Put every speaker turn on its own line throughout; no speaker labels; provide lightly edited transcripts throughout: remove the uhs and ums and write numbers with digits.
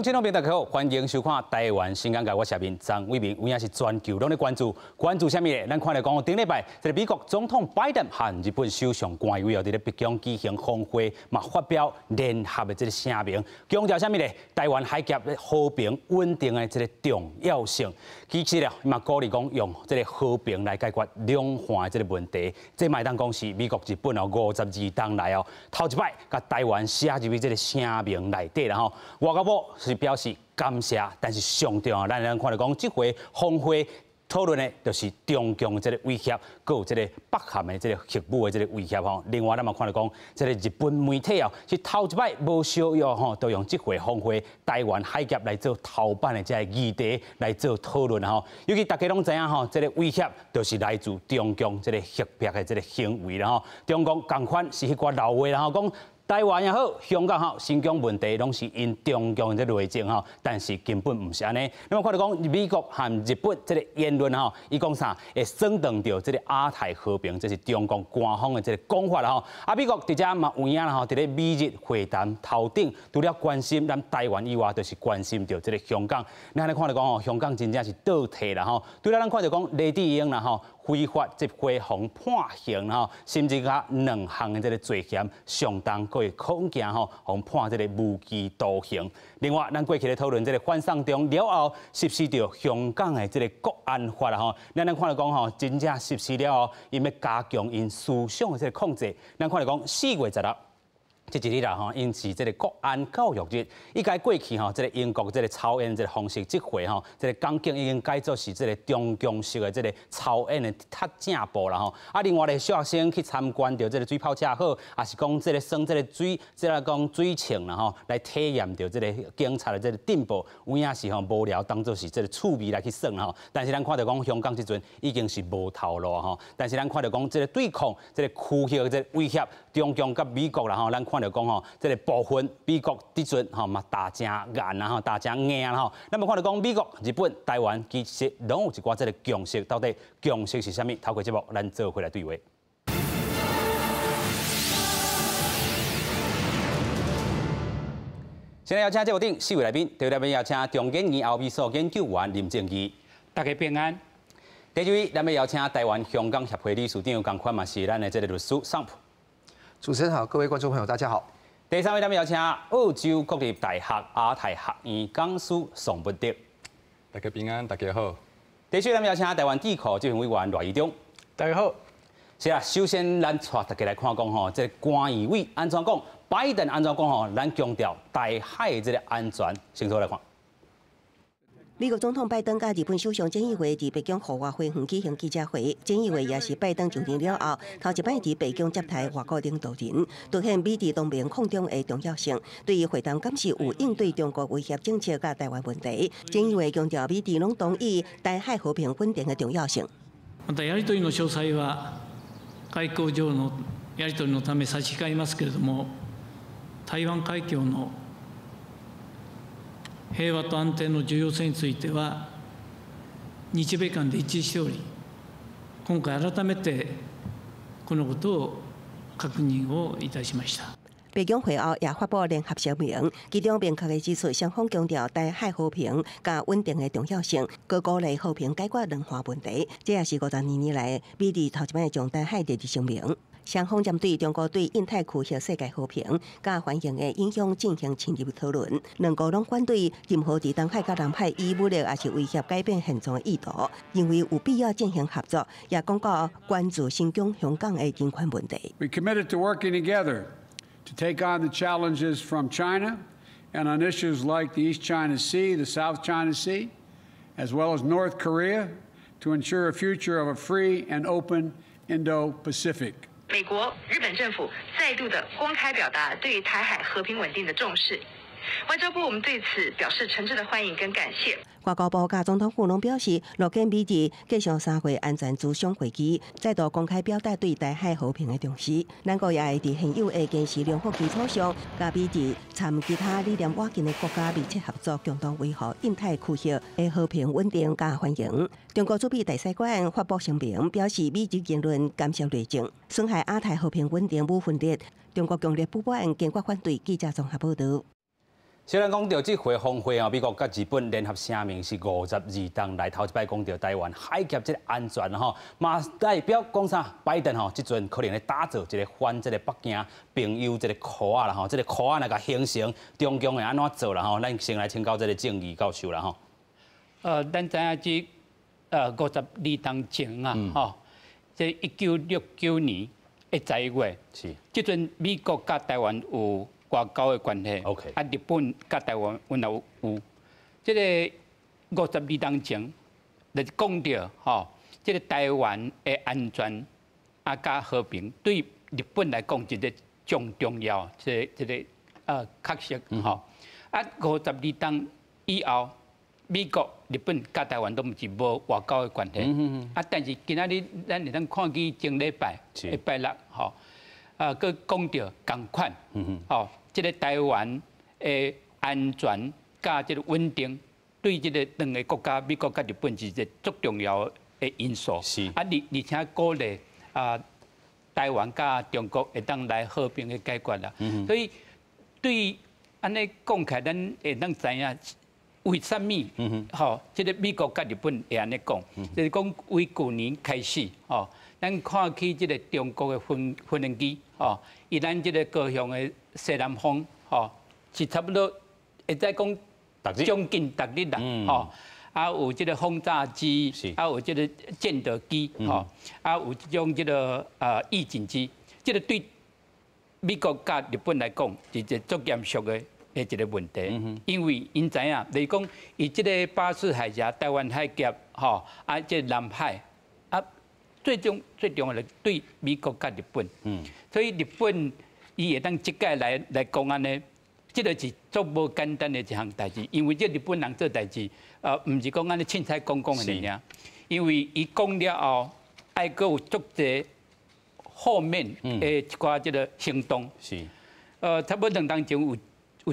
鄉親朋友大家好，歡迎收看《台灣新眼界》，我是面張偉明，有影是全球攏咧關注，關注啥物咧？咱看來講，頂禮拜這個美國總統拜登和日本首相菅義偉哦，佇咧白宮舉行峰會，嘛發表聯合的這個聲明，強調啥物咧？台灣海峽和平穩定的這個重要性。其實咧，嘛鼓勵講用這個和平來解決兩岸的這個問題。這嘛會當講是美國、日本哦52冬來哦頭一擺共台灣寫入去這個聲明內底啦吼。外交部是表示感謝，但是上重要，咱看著講，這回峰會討論的，就是中共這個威脅，閣有這個北韓的這個核武的這個威脅吼。另外，咱嘛看著講，這個日本媒體哦，是頭一擺無相約吼，都用這回峰會台灣海峽來做頭版的這個議題來做討論吼。尤其大家攏知影吼，這個威脅就是來自中共這個脅迫的這個行為啦吼。中共仝款是彼掛老話啦吼，講台灣也好，香港好，新疆問題攏是𪜶中共這內政吼，但是根本毋是按呢。那麼看著講美國和日本這個言論吼，伊講啥會損斷著這個亞太和平，這是中共官方的這個講法啦吼。啊，美國佇遮嘛有影啦吼，佇咧美日會談頭頂，除了關心咱台灣以外，就是關心著這個香港。咱按呢看著講吼，香港真正是倒退啦吼。除了咱看著講黎智英啦吼，非法集會予判刑吼，甚至佮兩項的這個罪嫌相當閣會恐驚吼，予判這個無期徒刑。另外，咱過去咧討論這個反送中了後，實施著香港的這個國安法啦吼。咱看著講吼，真正實施了後，𪜶欲加強𪜶思想的這個控制。咱看著講4月16。這一日啦吼，𪜶是這個國安教育日。一改過去吼，這個英國這個抽菸這個方式，這回吼，這個港警已經改做是這個中共式的這個抽菸的踢正步啦吼。啊，另外咧，小學生去參觀著這個水炮車好，也是講這個耍這個水，這個講水槍啦吼，來體驗著這個警察的這個進步，有影是吼無聊當做是這個趣味來去耍吼。但是咱看著講香港這陣已經是無頭路吼。但是咱看著講這個對抗這個區域這個威脅，中共佮美國啦吼，咱看著講吼，這個部分美國這陣吼嘛打誠硬啦吼，打誠硬啦吼。咱嘛看著講美國、日本、台灣其實攏有一寡這個共識，到底共識是啥物？透過節目，咱做伙來對話。現在邀請節目頂四位來賓，第一位來賓邀請中研院歐美所研究員林正義，
大家平安。
第二位，咱欲邀請台灣香港協會理事長，仝款嘛是咱的這個律師桑普。
主持人好，各位觀眾朋友，大家好。
第三位，咱欲邀請澳洲國立大學亞太學院講師宋文德，
大家平安，大家好。
第四位，咱欲邀請台灣智庫執行委員賴宜中，
大家好。
是啊，首先咱帶大家來看講吼，這個菅義偉按怎講，拜登按怎講吼，咱強調台海的這個安全，先做來看。
美國總統拜登佮日本首相菅義偉佇白宮戶外花園舉行記者會，菅義偉也是拜登就任了後頭一擺佇白宮接待外國領導人，凸顯美日同盟抗中的重要性。對於會談，敢是有應對中國威脅政策佮台灣問題，菅義偉強調美日攏同意台海和平穩定的重要性。
またやり取りの詳細は外交上のやり取りのため差し控えますけれども、台灣海峡の平和と安定の重要性については日米間で一致しており、今回改めてこのことを確認をいたしました。
白宮會後也發布聯合聲明，其中明確的指出，雙方強調台海和平佮穩定的重要性，閣鼓勵和平解決兩岸問題。這也是52年來美日頭一擺將台海列入聲明。雙方針對中國對印太區域世界和平佮繁榮的影響進行深入討論，兩國攏反對任何佇東海佮南海以武力抑是威脅改變現狀的意圖，認為有必要進行合作，也講到關注新疆、香港的人權問題。
We committed to working together to take on the challenges from China and on issues like the East China Sea, the South China Sea, as well as North Korea, to ensure a future of a free and open Indo-Pacific.
美國、日本政府再度的公開表達對台海和平穩定的重視。外交部我們對此表示誠摯的歡迎跟感謝。
外交部佮總統府攏表示，樂見美日繼續三會安全諮商會議，再度公開表達對台海和平的重視。兩國也會佇現有的堅實良好基礎上，佮美日參其他理念倚近的國家密切合作，共同維護印太區域的和平穩定佮繁榮。中國駐美大使館發布聲明，表示美日言論干涉內政，損害亞太和平穩定與分裂。中國強烈不滿，堅決反對。記者綜合報導。
雖然講著這回峰會啊，美國佮日本聯合聲明是52冬來頭一擺講著台灣海峽這个安全吼，嘛代表講啥？拜登吼，這陣可能咧打造一个反這个北京朋友這个箍仔啦吼，這个箍仔若共形成，中共會按怎做啦吼？咱先來請教這个正義教授啦吼。
咱知影這52冬前啊，吼，這1969年的11月，這陣美國佮台灣有外交的關係，啊，日本佮台灣阮也有，這个52冬前，就是講著吼，這个台灣的安全啊，佮和平，對日本來講一个上重要，這個角色吼。啊，52冬以後，美國、日本佮台灣攏毋是無外交的關係，啊，但是今仔日咱會當看見前禮拜禮拜六吼，啊，閣講著仝款，吼。這个台灣的安全佮這个穩定，對這个兩个國家，美國佮日本是一个足重要的因素。啊，而且鼓勵啊，台灣佮中國會當來和平的解決啦。所以對按呢講起來，咱會當知影為啥物？吼，這个美國佮日本會按呢講，就是講為舊年開始，吼，咱看起這个中國的無人機，吼，伊咱這个高雄的西南風，吼，是差不多會使講將近逐日啦，吼，啊有這个轟炸機，啊有這个戰鬥機，吼，啊有這種這个預警機，這个對美國佮日本來講是一个足嚴肅的一个問題，因為𪜶知影，就是講伊這个巴士海峽、台灣海峽，吼，啊這南海，啊最終最重要的對美國佮日本，所以日本伊會當這擺來講按呢，這个是足無簡單的一項代誌，因為這日本人做代誌，毋是講按呢凊彩講講的爾，因為伊講了後，愛閣有足濟後面的一寡這个行動。差不多2冬前有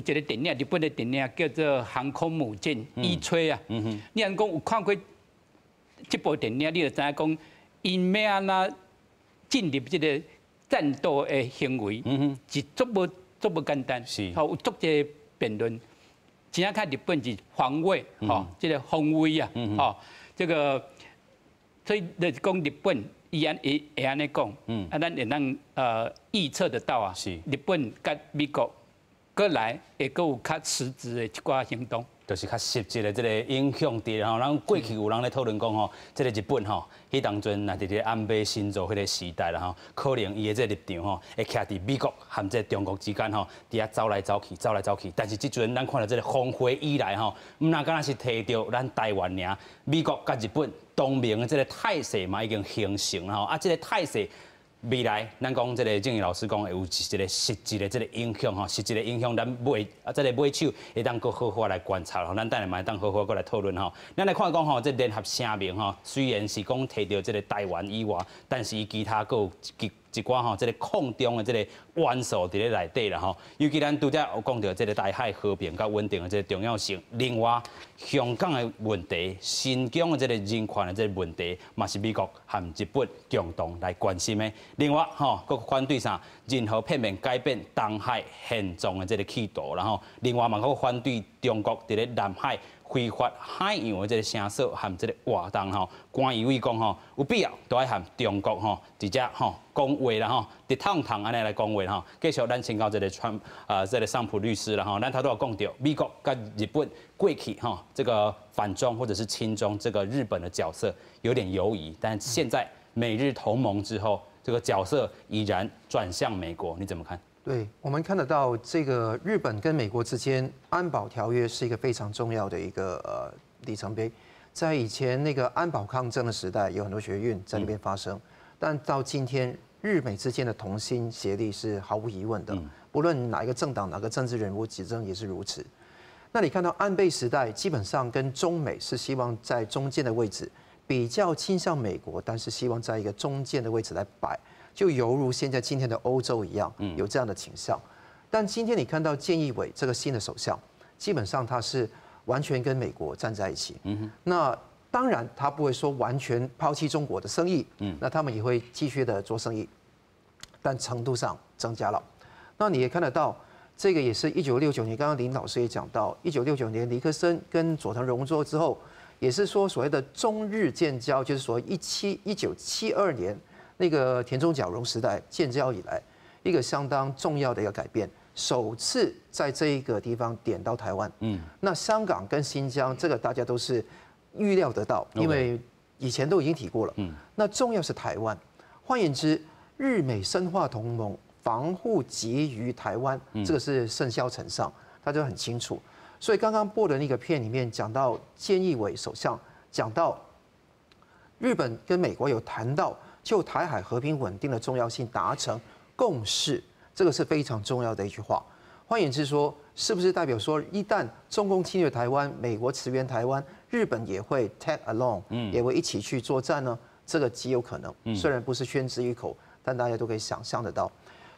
一个電影，日本的電影叫做《航空母艦伊吹》啊。你若講有看過這部電影，你就知影講，𪜶欲按怎進入這个戰鬥的行為，是足無簡單。吼，有足濟辯論。真正看日本是防衛，吼，這个防衛啊，吼，這个，所以就是講日本伊按會按呢講，啊，咱會當預測得到啊。日本佮美國閣來會閣有較實質的一寡行動。
就是較實質的這个影響佇吼，咱過去有人咧討論講吼，這个日本吼，彼當陣若佇咧安倍晉三彼个時代啦吼，可能伊的這个立場吼，會徛佇美國和這个中國之間吼，佇遐走來走去，走來走去。但是這陣咱看著這个峰會以來吼，毋若敢若是提著咱台灣爾，美國佮日本同盟的這个態勢嘛已經形成啦吼，啊，這个態勢。未來，咱講這个正義老師講會有一個實質的這个影響吼，實質的影響，咱買啊這个買手會當閣好好來觀察吼，咱等下嘛會當好好閣來討論吼。咱來看講吼，這聯合聲明吼，雖然是講提著這个台灣以外，但是伊其他閣有一寡吼，這个抗中的這个元素佇咧內底啦吼。尤其咱拄才有講著這个台海和平佮穩定的這个重要性，另外香港的問題、新疆的這个人權的這个問題，嘛是美國和日本共同來關心的。另外吼，閣反對啥？任何片面改變東海現狀的這个企圖，然後另外嘛閣反對中國佇咧南海非法海洋的這个聲索和這个活動吼，菅義偉講吼，有必要都愛和中國吼直接吼講話啦吼，直通通按呢來講話吼。繼續咱請教這个川啊，這个桑普律師啦吼，咱頭拄仔講著美國佮日本過去吼，這个反中或者是親中這个日本的角色有點猶疑，但現在美日同盟之後，這個角色已然轉向美國，你怎麼看？
對，我們看得到這個日本跟美國之間安保條約是一個非常重要的一個里程碑。在以前那個安保抗爭的時代，有很多學運在那邊發生，但到今天，日美之間的同心協力是毫無疑問的。不論哪一個政黨、哪個政治人物執政也是如此。那你看到安倍時代，基本上跟中美是希望在中間的位置，比較傾向美國，但是希望在一個中間的位置來擺。就猶如現在今天的歐洲一樣，有這樣的傾向。但今天你看到菅義偉這個新的首相，基本上他是完全跟美國站在一起。那當然他不會說完全拋棄中國的生意，那他們也會繼續的做生意，但程度上增加了。那你也看得到，这个也是一九六九年，刚刚林老师也讲到，一九六九年尼克森跟佐藤荣作之后，也是说所谓的中日建交，就是说1972年那个田中角荣时代建交以来，一个相当重要的一个改变，首次在这一个地方点到台湾。那香港跟新疆这个大家都是预料得到，因为以前都已经提过了。那重要是台湾，换言之，日美深化同盟，防护及于台湾，这个是甚嚣尘上，大家都很清楚。所以刚刚播的那个片里面讲到，菅义伟首相讲到，日本跟美国有谈到就台海和平稳定的重要性达成共识，这个是非常重要的一句话。换言之说，是不是代表说，一旦中共侵略台湾，美国驰援台湾，日本也会 tag along，也会一起去作战呢？这个极有可能，虽然不是宣之于口，但大家都可以想象得到。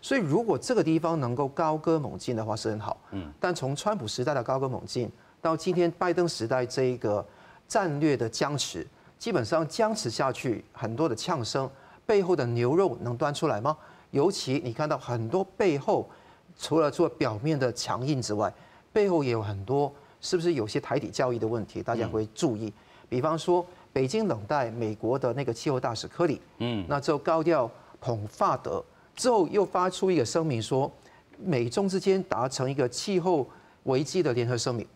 所以，如果这个地方能够高歌猛进的话，是很好。但从川普时代的高歌猛进，到今天拜登时代这一个战略的僵持，基本上僵持下去，很多的呛声背后的牛肉能端出来吗？尤其你看到很多背后，除了做表面的强硬之外，背后也有很多是不是有些台底交易的问题，大家会注意。比方说，北京冷待美国的那个气候大使克里，那之后高调捧法德。之后又发出一个声明说，美中之间达成一个气候危机的联合声明，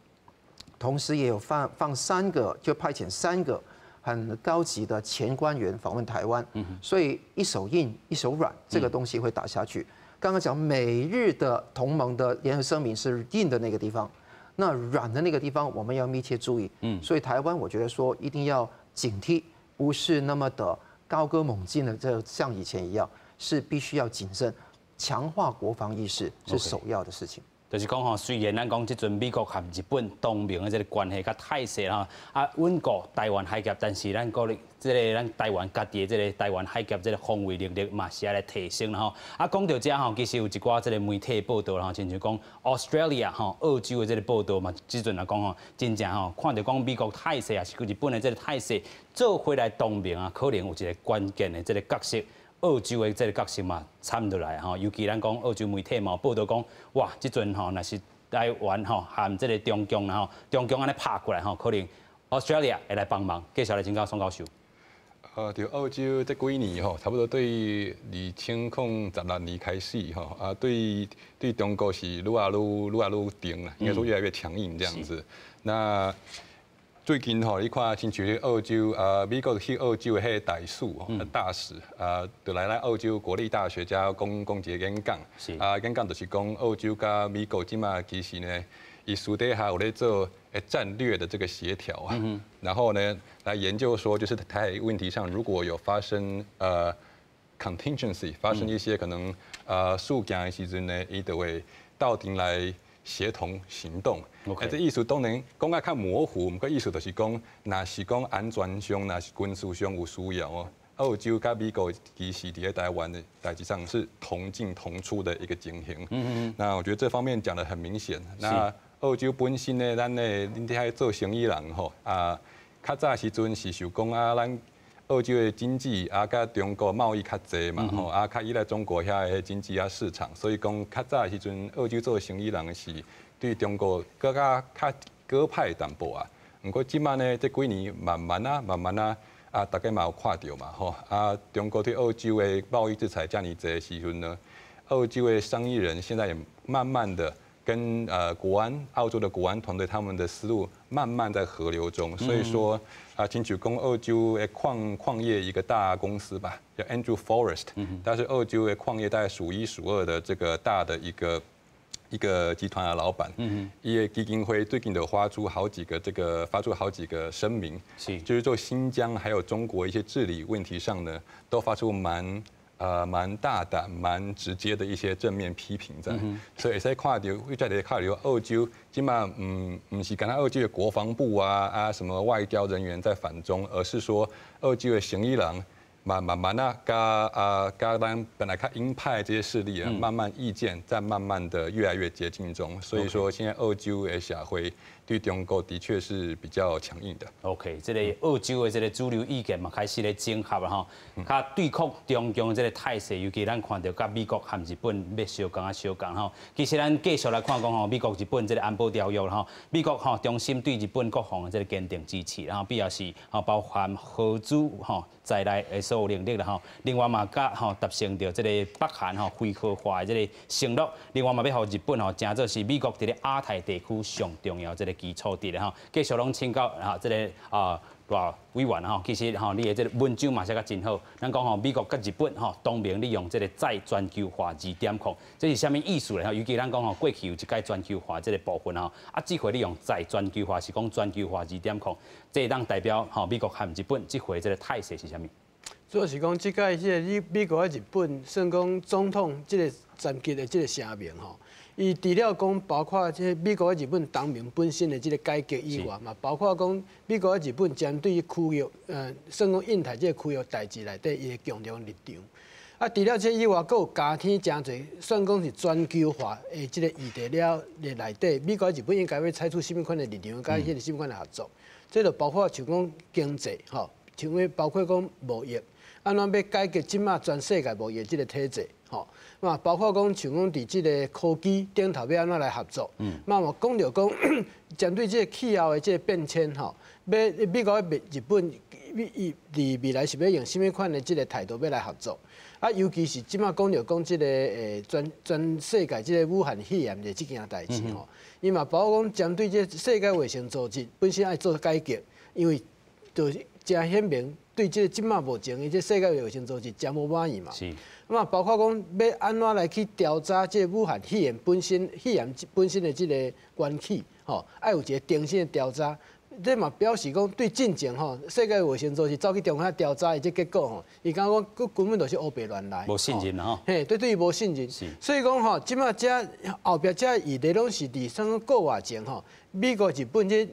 同时也有放放三个，就派遣三个很高级的前官员访问台湾，所以一手硬一手软，这个东西会打下去。刚刚讲美日的同盟的联合声明是硬的那个地方，那软的那个地方我们要密切注意。所以台湾我觉得说一定要警惕，不是那么的高歌猛进的，这像以前一样。是必须要谨慎，强化国防意识是首要的事情。
就是讲吼，虽然咱讲這陣美國和日本同盟的這個關係較態勢吼，啊穩固台灣海峽，但是咱國力這個咱台灣家己的這個台灣海峽這個防衛能力嘛是愛來提升啦吼。啊，講到這吼，其實有一寡這個媒體報道吼，親像講 Australia 吼，澳洲的這個報道嘛，這陣來講吼，真正吼看著講美國態勢抑是日本的這個態勢做伙來同盟啊，可能有一個關鍵的這個角色。澳洲的這個角色嘛參入來吼，尤其咱講澳洲媒體嘛有報道講，哇，這陣吼若是台灣吼和這個中共吼，中共按呢拍過來吼，可能 Australia 會來幫忙。繼續來請教宋教授。
佇澳洲這幾年吼，差不多對2016年開始吼，啊，對中國是愈來愈愈來愈定啦，應該說越來越強硬這樣子。那最近吼，你看親像澳洲啊，美國去澳洲的彼个大使，大使啊，就來咱澳洲國立大學遮講講一个演講。啊，演講就是講澳洲佮美國這馬其實呢，伊私底下有咧做戰略的這個協調啊，然後呢，來研究說，就是台海問題上如果有發生contingency，發生一些可能事件的時陣呢，伊就會鬥陣來協同行動。欸，這意思當然講甲較模糊，毋過意思就是講，若是講安全上，若是軍事上有需要哦，澳洲佮美國其實佇咧台灣的代誌上是同進同出的一個情形。那我覺得這方面講得很明顯。那澳洲本身呢，咱的恁佇遐做生意人吼啊，較早時陣是想講啊，咱澳洲的經濟啊，佮中國貿易較濟嘛吼，啊，較依賴中國遐个經濟啊市場，所以講較早時陣澳洲做生意人是對中國閣較較鴿派淡薄啊。毋過這馬呢，這幾年慢慢啊，慢慢啊，啊，大家嘛有看著嘛吼，啊，中國對澳洲的貿易制裁遮爾濟時陣呢，澳洲的生意人現在也慢慢的跟國安澳洲的國安團隊他們的思路慢慢在合流中，所以說啊，親像講澳洲的礦業一個大公司吧，叫 Andrew Forrest，但是澳洲的礦業大概數一數二的這個大的一個集團的老闆，伊的基金會最近都發出好幾個這個發出好幾個聲明，就是做新疆還有中國一些治理問題上呢，都發出蠻大膽、蠻直接的一些正面批評在，所以會使看著，會在咧看著澳洲，這馬毋是干焦澳洲的國防部啊啊什麼外交人員在反中，而是說澳洲的生意人慢慢慢啊，佮啊佮咱本來較鷹派這些勢力啊，慢慢意見在慢慢的越來越接近中，所以說現在澳洲的社會對中國的確是比較強硬的。
OK，這個澳洲的這個主流意見嘛，開始咧整合啦吼，較對抗中共的這個態勢，尤其咱看著佮美國和日本欲相仝啊相仝吼。其實咱繼續來看講吼，美國日本這個安保條約吼，美國吼重申對日本國防的這個堅定支持，然後必要時吼包含核武吼在內的所有能力啦吼。另外嘛，佮吼達成著這個北韓吼非核化的這個承諾。另外嘛，欲予日本吼成做是美國佇咧亞太地區上重要這個基礎佇咧吼。繼續攏請教哈這個啊賴委員吼，其實吼你的這個文章嘛寫甲真好。咱講吼美國佮日本吼同盟利用這個再全球化2.0，這是啥物意思咧？尤其咱講吼過去有一屆全球化這個部分吼，啊，這回利用再全球化是講全球化2.0，這會當代表吼美國和日本這回這個態勢是啥物？
主要是講這屆這個美國佮日本算講總統這個層級的這個聲明吼。伊除了講包括這個美國佮日本同盟本身的這個改革以外，嘛包括講美國佮日本針對區域，算講印太這個區域代誌內底伊的共同立場。啊，除了這以外，閣有加添誠濟，算講是全球化的這個議題了的內底，美國佮日本應該欲採取啥物款的立場，佮彼個啥物款的合作。這就包括像講經濟，吼，像講包括講貿易，按怎欲改革這馬全世界貿易這個體制，吼。嘛，包括講像講佇這個科技頂頭欲按怎來合作，嘛嘛講著講針對這個氣候的這個變遷吼，欲美國佮日本，伊佇未來是欲用啥物款的這個態度欲來合作。啊，尤其是這馬講著講這個全世界這個武漢肺炎的這件代誌吼，伊嘛包括講針對這個世界衛生組織本身愛做改革，因為就是誠顯明對這個這馬目前的這世界衛生組織誠無滿意嘛。嘛，包括講欲按怎來去調查這個武漢肺炎本身的這個源起，吼，愛有一個重新的調查。這嘛表示講對進前吼，世界衛生組織走去中國調查的這結果吼，伊感覺講根本就是烏白亂來。
無信任吼。
嘿，對伊無信任。所以講吼，這馬這後壁這議題攏是佇算講國外前吼，美國、日本這。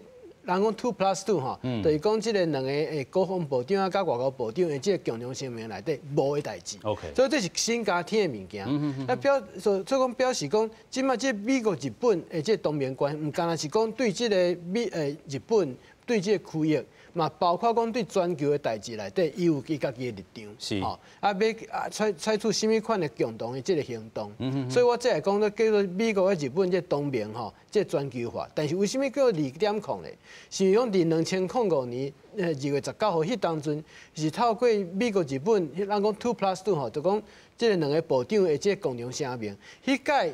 人講 2+2 吼，就是講這個兩個國防部長啊，佮外交部長的這個共同聲明內底無的代誌。 所以這是新加添的物件。啊所以講表示講，這馬這美國、日本的這個同盟關係，毋干焦是講對這個日本對這個區域，嘛包括講對全球的代誌內底，伊有伊家己的立場。啊，欲啊採取啥物款的共同的這個行動。所以我這會講咧叫做美國佮日本這同盟吼，這全球化。但是為啥物叫2.0咧？是講佇2005年2月19號彼當陣，是透過美國、日本，彼人講 2+2 吼，就講這個兩個部長的這個共同聲明，彼屆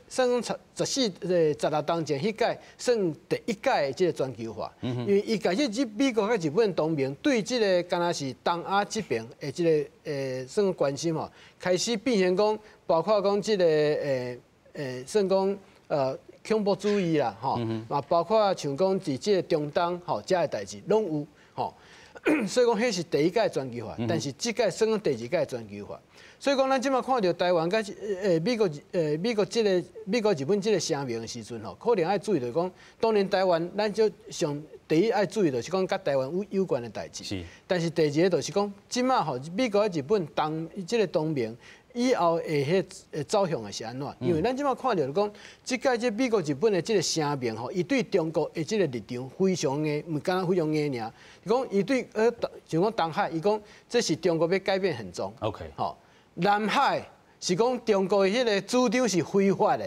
算講1416冬前，彼屆算第一屆的這個全球化，因為伊共這美國佮日本同盟對這個敢若是東亞這邊的這個算關心吼，開始變成講，包括講這個算講恐怖主義啦，吼，嘛包括像講佇這個中東吼，遮的代誌攏有吼，所以講彼是第一屆全球化，但是這屆算講第二屆全球化。所以講，咱這馬看著台灣佮美國這個美國日本這個聲明的時陣吼，可能愛注意著講，當然台灣咱就上第一愛注意就是講佮台灣有關的代誌。但是第二个就是講，這馬吼美國佮日本這個同盟以後會彼會走向的是按怎？因為咱這馬看著就講，這屆這美國日本的這個聲明吼，伊對中國的這個立場非常的，毋敢非常硬爾。伊講伊對像講東海，伊講這是中國欲改變現狀。 吼。南海是講中國的彼個主張是非法的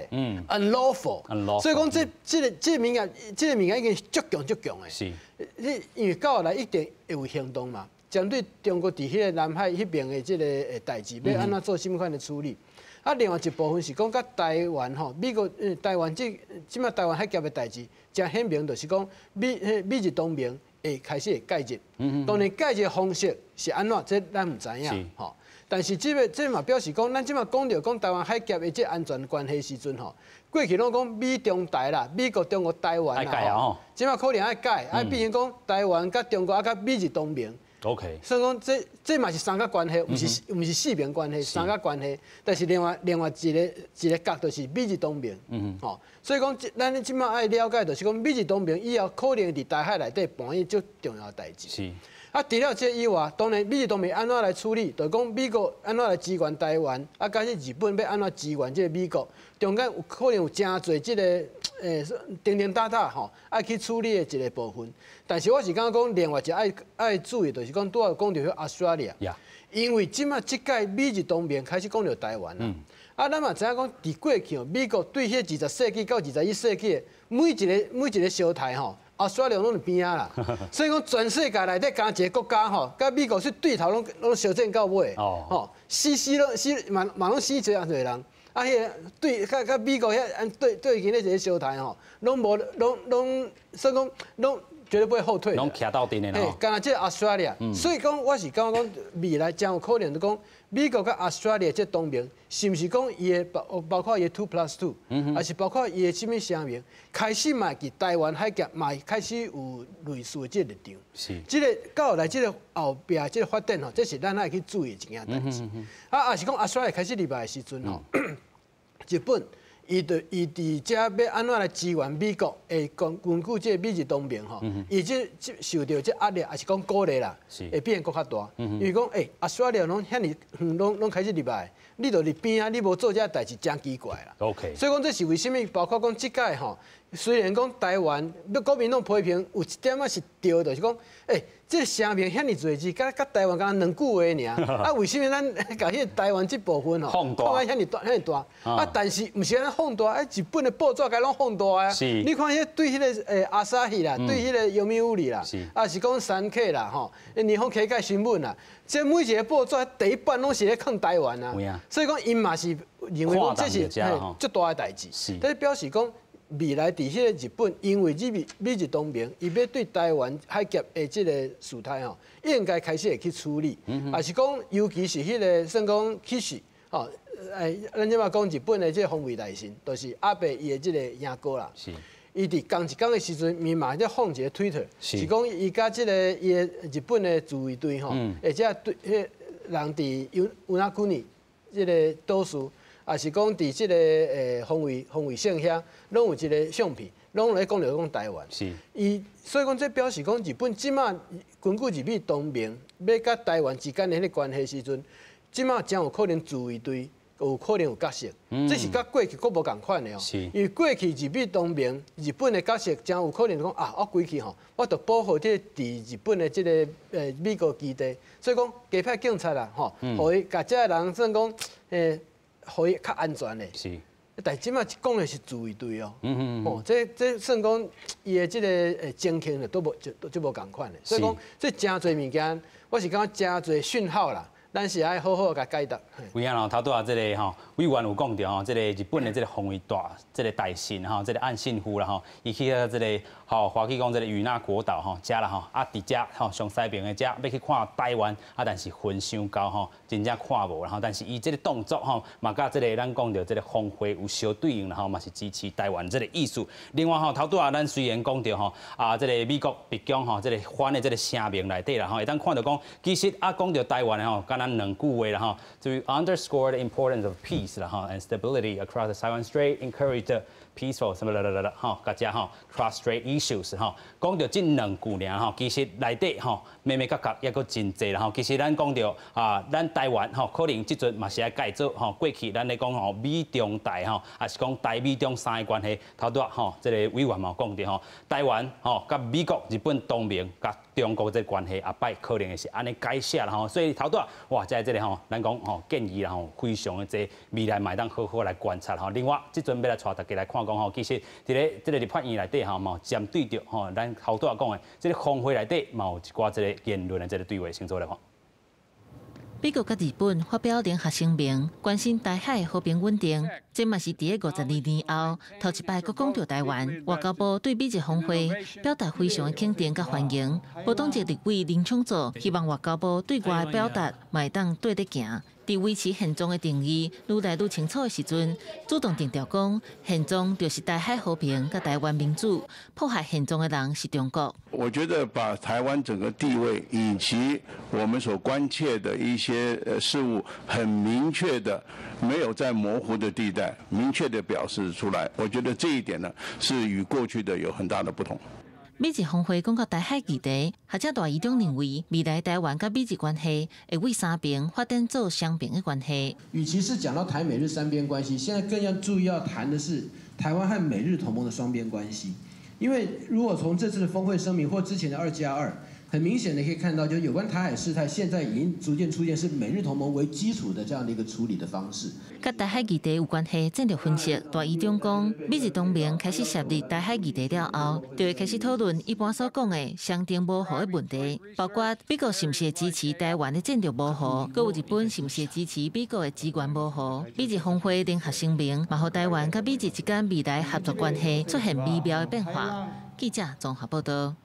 ，unlawful，所以講這個物件已經足強足強的。你因為到後來一定會有行動嘛，針對中國佇彼個南海彼邊的這個代誌，欲按怎做啥物款的處理？啊，另外一部分是講佮台灣吼，美國台灣這這馬台灣海峽的代誌，誠顯明就是講美日同盟會開始會介入。當然介入方式是按怎，這咱毋知影吼。但是這個這嘛表示講，咱這馬講著講台灣海峽的這安全關係時陣吼，過去攏講美中台啦，美國、中國、台灣啦，吼，這馬可能愛改，愛變成講台灣佮中國啊佮美日同盟。 所以講這嘛是三角關係，毋是四邊關係，三角關係。但是另外一個角就是美日同盟。吼，所以講，咱這馬愛了解就是講美日同盟以後可能佇台海內底扮演足重要的代誌。啊，除了這以外，當然美日同盟按怎來處理？就是講美國按怎來支援台灣，啊，佮這日本欲按怎支援這個美國，中間有可能有誠濟這個叮叮噠噠吼，愛去處理的一個部分。但是我是感覺講，另外一個愛注意，就是講拄仔講著彼 Australia，因為這馬這屆美日同盟開始講著台灣啦。啊，咱嘛知影講，佇過去美國對彼20世紀到21世紀的每一個相刣吼，澳大利亞攏佇邊仔啦。所以講全世界內底敢一個國家吼，佮美國是對頭攏攏相戰到尾，吼，死死攏死嘛嘛攏死濟啊濟人。啊，彼個對佮佮美國遐對對近咧一個相刣吼，攏無攏攏，算講攏絕對不會後退。
攏徛鬥陣的
吼。敢若這個澳大利亞，所以講我是感覺講未來真有可能就講美國佮澳大利亞這同盟，是毋是講伊的包包括伊的 2+2，還是包括伊的啥物聲明，開始嘛佇台灣海峽嘛開始有類似的這個立場。這個到來這個後壁這個發展吼，這是咱愛去注意的一件代誌。啊，也是講澳大利亞開始入來的時陣吼，日本伊就伊佇遮欲按怎來支援美國，會根根據這個美日同盟吼，伊這這受著這壓力，也是講鼓勵啦，會變閣較大。因為講欸，澳大利亞攏遐爾遠，攏攏開始入來，你就佇邊仔，你無做這代誌，真奇怪啦。 所以講這是為啥物？包括講這屆吼，雖然講台灣欲國民黨批評有一點仔是對，就是講，欸，這個聲明遐爾濟字，佮佮台灣敢若兩句話爾，啊，為啥物咱共彼個台灣這部分吼
放大
放啊遐爾大遐爾大？啊，但是毋是按呢放大，啊，日本的報紙共攏放大啊。你看彼對彼個阿薩希啦，對彼個読売啦，啊是講三 K 啦吼，日本経済新聞啦，這每一個報紙第一版攏是咧囥台灣啊。所以講𪜶嘛是認為講這是足大的代誌。這表示講未來佇彼個日本，因為日美日同盟，伊欲對台灣海峽的這個事態吼，應該開始會去處理。也是講，尤其是彼個算講其實吼，咱這馬講日本的這個防衛大臣，就是阿伯伊的這個兄哥啦。伊佇仝一工的時陣，伊嘛咧放一個推特，是講伊佮這個伊的日本的自衛隊吼，或者對彼人佇與那國這個島嶼。也是講佇這個防衛線遐，攏有一個相片，攏咧講著講台灣。伊所以講這表示講日本這馬根據日美同盟欲佮台灣之間的彼個關係時陣，這馬真有可能自衛隊有可能有角色。這是佮過去閣無仝款的哦。因為過去日美同盟，日本的角色真有可能講啊，我規氣吼，我著保護這個佇日本的這個美國基地，所以講加派警察啦，吼，予伊共這个人算講予伊較安全的。但這馬講的是自衛隊哦，哦，這這算講伊的這個情形都無就就無仝款的，所以講這誠濟物件，我是感覺誠濟訊號啦，咱是愛好好共解讀。
有影咯，頭拄仔這個吼，委員有講著吼，這個日本的這個防衛大這個大臣吼，這個岸信夫啦吼，伊去到這個吼，華去講這個與那國島吼，遮啦吼，啊，佇遮吼上西邊的遮欲去看台灣，啊，但是雲傷厚吼，真正看無啦吼，但是伊這個動作吼，嘛佮這個咱講著這個峰會有相對應啦吼，嘛是支持台灣這個意思。另外吼，頭拄仔咱雖然講著吼，啊，這個美國白宮吼，這個發的這個聲明內底啦吼，會當看著講，其實啊講著台灣的吼，敢若兩句話啦吼，就 underscore the importance of peace 啦吼，and stability across the Taiwan Strait, encourage the peaceful 什麼啦啦啦啦吼，佮遮吼 cross strait issues 吼，講著這兩句爾吼，其實內底吼眉眉角角猶閣真濟啦吼。其實咱講著啊，咱台灣吼，可能這陣嘛是愛改做吼，過去咱咧講吼美中台吼，抑是講台美中三个關係，頭拄仔吼，這個委員嘛有講著吼，台灣吼佮美國、日本同盟佮中國這個關係，後擺可能會是按呢改寫啦吼。所以頭拄仔哇，在這個吼，咱講吼建議啦吼，非常的濟，未來嘛會當好好來觀察吼。另外，這陣欲來帶大家來看講吼，其實佇咧這個立法院內底吼，嘛有針對著吼，咱頭拄仔講的這個峰會內底嘛有一寡這個言論的這個對話，先做來看。
美國佮日本發表聯合聲明，關心台海和平穩定。這嘛是佇咧52年後頭一擺閣講著台灣。外交部對美日峰會表達非常的肯定佮歡迎。無黨籍立委林昶佐希望外交部對外表達嘛會當綴咧行。佇維持現狀的定義愈來愈清楚的時陣，主動定調講現狀就是台海和平佮台灣民主，破壞現狀的人是中國。
我覺得把台灣整個地位以及我們所關切的一些事物，很明確的，沒有在模糊的地帶，明確的表示出來。我覺得這一點呢，是與過去的有很大的不同。
美日峰會講到台海議題，學者賴宜中認為，未來台灣佮美日關係會為三邊發展做雙邊的關係。
與其是講到台美日三邊關係，現在更要注意要談的是台灣和美日同盟的雙邊關係。因為如果從這次的峰會聲明或之前的2加2，很明顯的可以看到，就有關台海事態，現在已經逐漸出現是美日同盟為基礎的這樣的一個處理的方式。
佮台海議題有關係戰略分析，大醫長講，美日同盟開始涉入台海議題了後，就會開始討論一般所講的雙重模糊的問題，包括美國是毋是會支持台灣的戰略模糊，閣有日本是毋是會支持美國的資源模糊。美日峰會聯合聲明，嘛予台灣佮美日之間未來合作關係出現微妙的變化。記者綜合報道。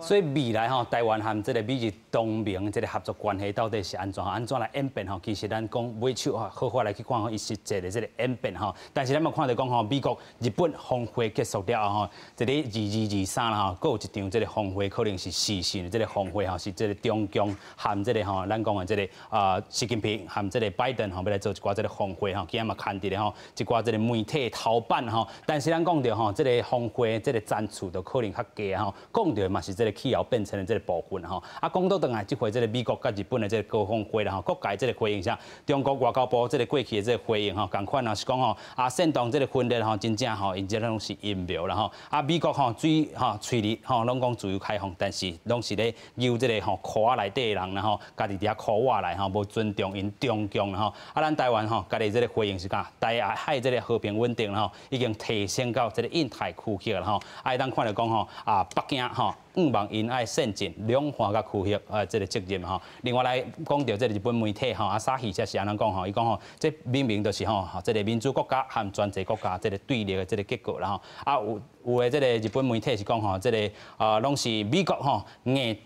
所以未來吼，台灣和這個美日同盟這個合作關係到底是按怎按怎來演變吼？其實咱講尾手吼，好好來去看吼，伊實際的這個演變吼。但是咱嘛看著講吼，美國、日本峰會結束了後吼，這個2223啦吼，閣有一場這個峰會，可能是視訊的這個峰會吼，是這個中共和這個吼，咱講的這個啊，習近平和這個拜登吼，欲來做一寡這個峰會吼，今仔嘛刊佇咧吼，一寡這個媒體頭版吼。但是咱講著吼，這個峰會這個層次就可能較低吼，講著嘛是這個氣候變遷的這個部分吼。啊，講倒轉來，這回這個美國佮日本的這個高峰會啦吼，各界這個回應啥？中國外交部這個過去的這個回應吼，仝款啊是講吼，啊，煽動這個分裂吼，真正吼，𪜶這攏是陰謀啦吼。啊，美國吼，嘴吼喙裡吼攏講自由開放，但是攏是咧誘這個吼箍仔內底的人啦吼，家己佇遐箍活來吼，無尊重𪜶中共啦吼。啊，咱台灣吼，家己這個回應是講，台海這個和平穩定吼，已經提升到這個印太區域啦吼。啊，會當看著講吼，啊，北京吼，向望𪜶愛善盡兩岸佮區域啊，這個責任吼。另外來講著這個日本媒體吼，阿薩希才是按怎講吼，伊講吼，這明明就是吼，這個民主國家和專制國家這個對立的這個結果啦吼。啊，有有的這個日本媒體是講吼，這個啊，攏是美國吼硬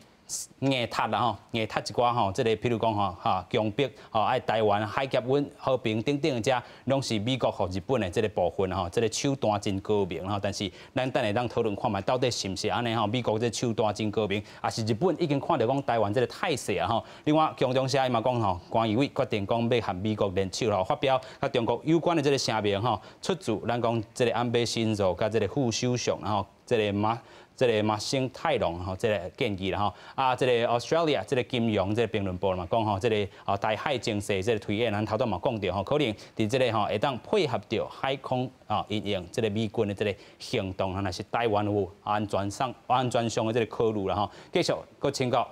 硬踢啦吼，硬踢一寡吼，這個譬如講吼，哈強迫吼愛台灣海峽穩和平等等，這攏是美國予日本的這個部分吼，這個手段真高明吼。但是咱等下當討論看覓，到底是毋是按呢吼？美國這手段真高明，抑是日本已經看著講台灣這個態勢啊吼。另外，共同社伊嘛講吼，菅義偉決定講欲和美國聯手吼，發表佮中國有關的這個聲明吼，出自咱講這個安倍晉三佮這個副首相吼，這個麻生太郎吼，這個建議啦吼，啊，這個 Australia 這個金融這個評論報嘛講吼，這個啊台海情勢這個推演，咱頭拄嘛講著吼，可能佇這個吼會當配合著海空啊因應這個美軍的這個行動，若是台灣有安全上的這個考慮啦吼，繼續閣請教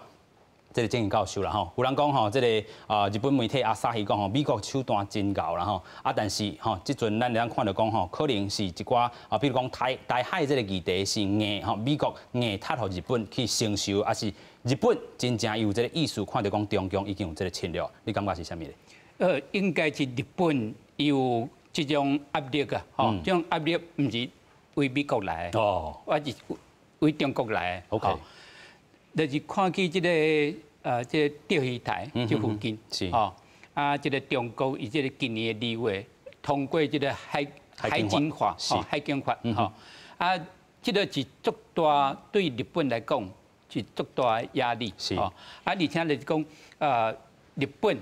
這個鄭教授啦吼，有人講吼，這個啊日本媒體阿薩希講吼，美國手段真𠢕啦吼，啊但是吼，這陣咱會當看著講吼，可能是一寡啊，比如講台海這個議題是硬吼，美國硬踢予日本去承受，抑是日本真正有這個意思，看著講中共已經有這個侵略，你感覺是啥物咧？
應該是日本有這種壓力啊，吼，這種壓力毋是為美國來的，抑是為中國來的。 就是看起這個釣魚台這附近，吼，啊，這個中國伊這個今年的2月通過這個海警法，吼，海警法，吼，啊，這個是足大對日本來講是足大的壓力，吼，啊，而且就是講，日本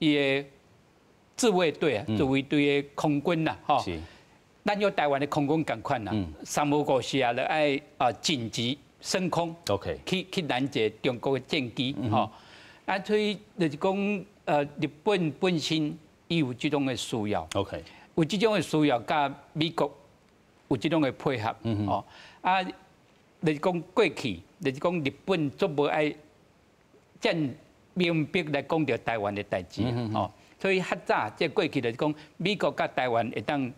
伊的自衛隊啊，自衛隊的空軍啦，吼，咱有台灣的空軍仝款啦，三不五時啊，就愛啊緊急升空，去攔截中國的戰機，吼，啊，所以就是講，日本本身伊有這種的需要有這種的需要，佮美國有這種的配合，吼，啊，就是講過去，就是講日本足無愛遮明白來講著台灣的代誌，吼，所以較早這過去就是講美國佮台灣會當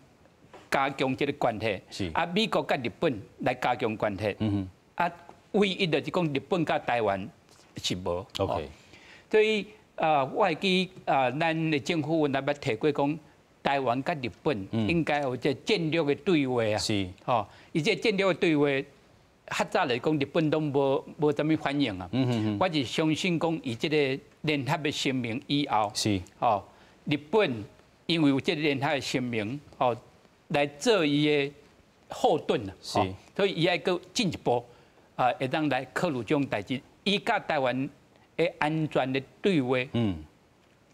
加強這個關係，啊，美國佮日本來加強關係，啊，唯一就是講日本佮台灣是無。 所以啊，我會記啊，咱的政府若捌提過講，台灣佮日本應該有這戰略的對話啊。吼，伊這戰略的對話，較早來講，日本攏無啥物反應啊。我是相信講，伊這個聯合的聲明以後，吼，日本因為有這個聯合的聲明，吼，來做伊的後盾啊。所以伊愛閣進一步啊，會當來考慮這種代誌，伊佮台灣的安全的對話，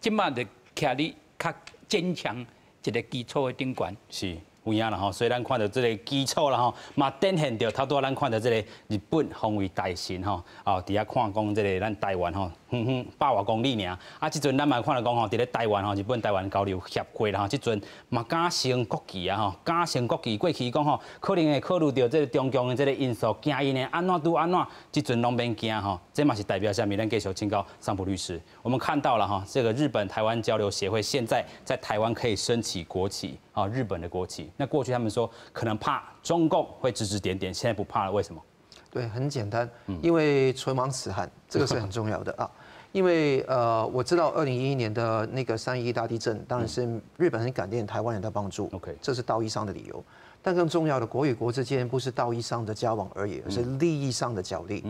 這馬就徛佇較堅強一個基礎的頂懸。
有影啦吼，所以咱看著這个基礎啦吼，嘛展現著頭拄仔咱看著這個日本防衛大臣吼，哦，佇遐看講這个咱台灣吼，遠遠百外公里爾。啊，這陣咱嘛看著講吼，佇咧台灣吼，日本台灣交流協會啦吼，這陣嘛敢升國旗啊吼，敢升國旗。過去講吼，可能會考慮著這个中共的這个因素，驚𪜶的按怎拄按怎，這陣攏免驚吼。這嘛是代表啥物？咱繼續請教桑普律師。我們看到了哈，這個日本台灣交流協會現在在台灣可以升起國旗啊，日本的國旗。那過去他們說可能怕中共會指指點點，現在不怕了，為什麼？
對，很簡單，因為唇亡齒寒，這個是很重要的啊。因為我知道2011年的那個3.11大地震，當然是日本很感念台灣人的幫助，這是道義上的理由。但更重要的，國與國之間不是道義上的交往而已，而是利益上的角力。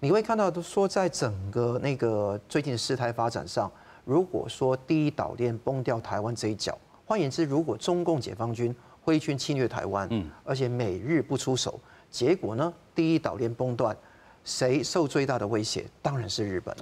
你會看到，都說在整個那個最近事態發展上，如果說第一島鏈崩掉台灣這一腳，換言之，如果中共解放軍揮軍侵略台灣，而且美日不出手，結果呢，第一島鏈崩斷，誰受最大的威脅？當然是日本。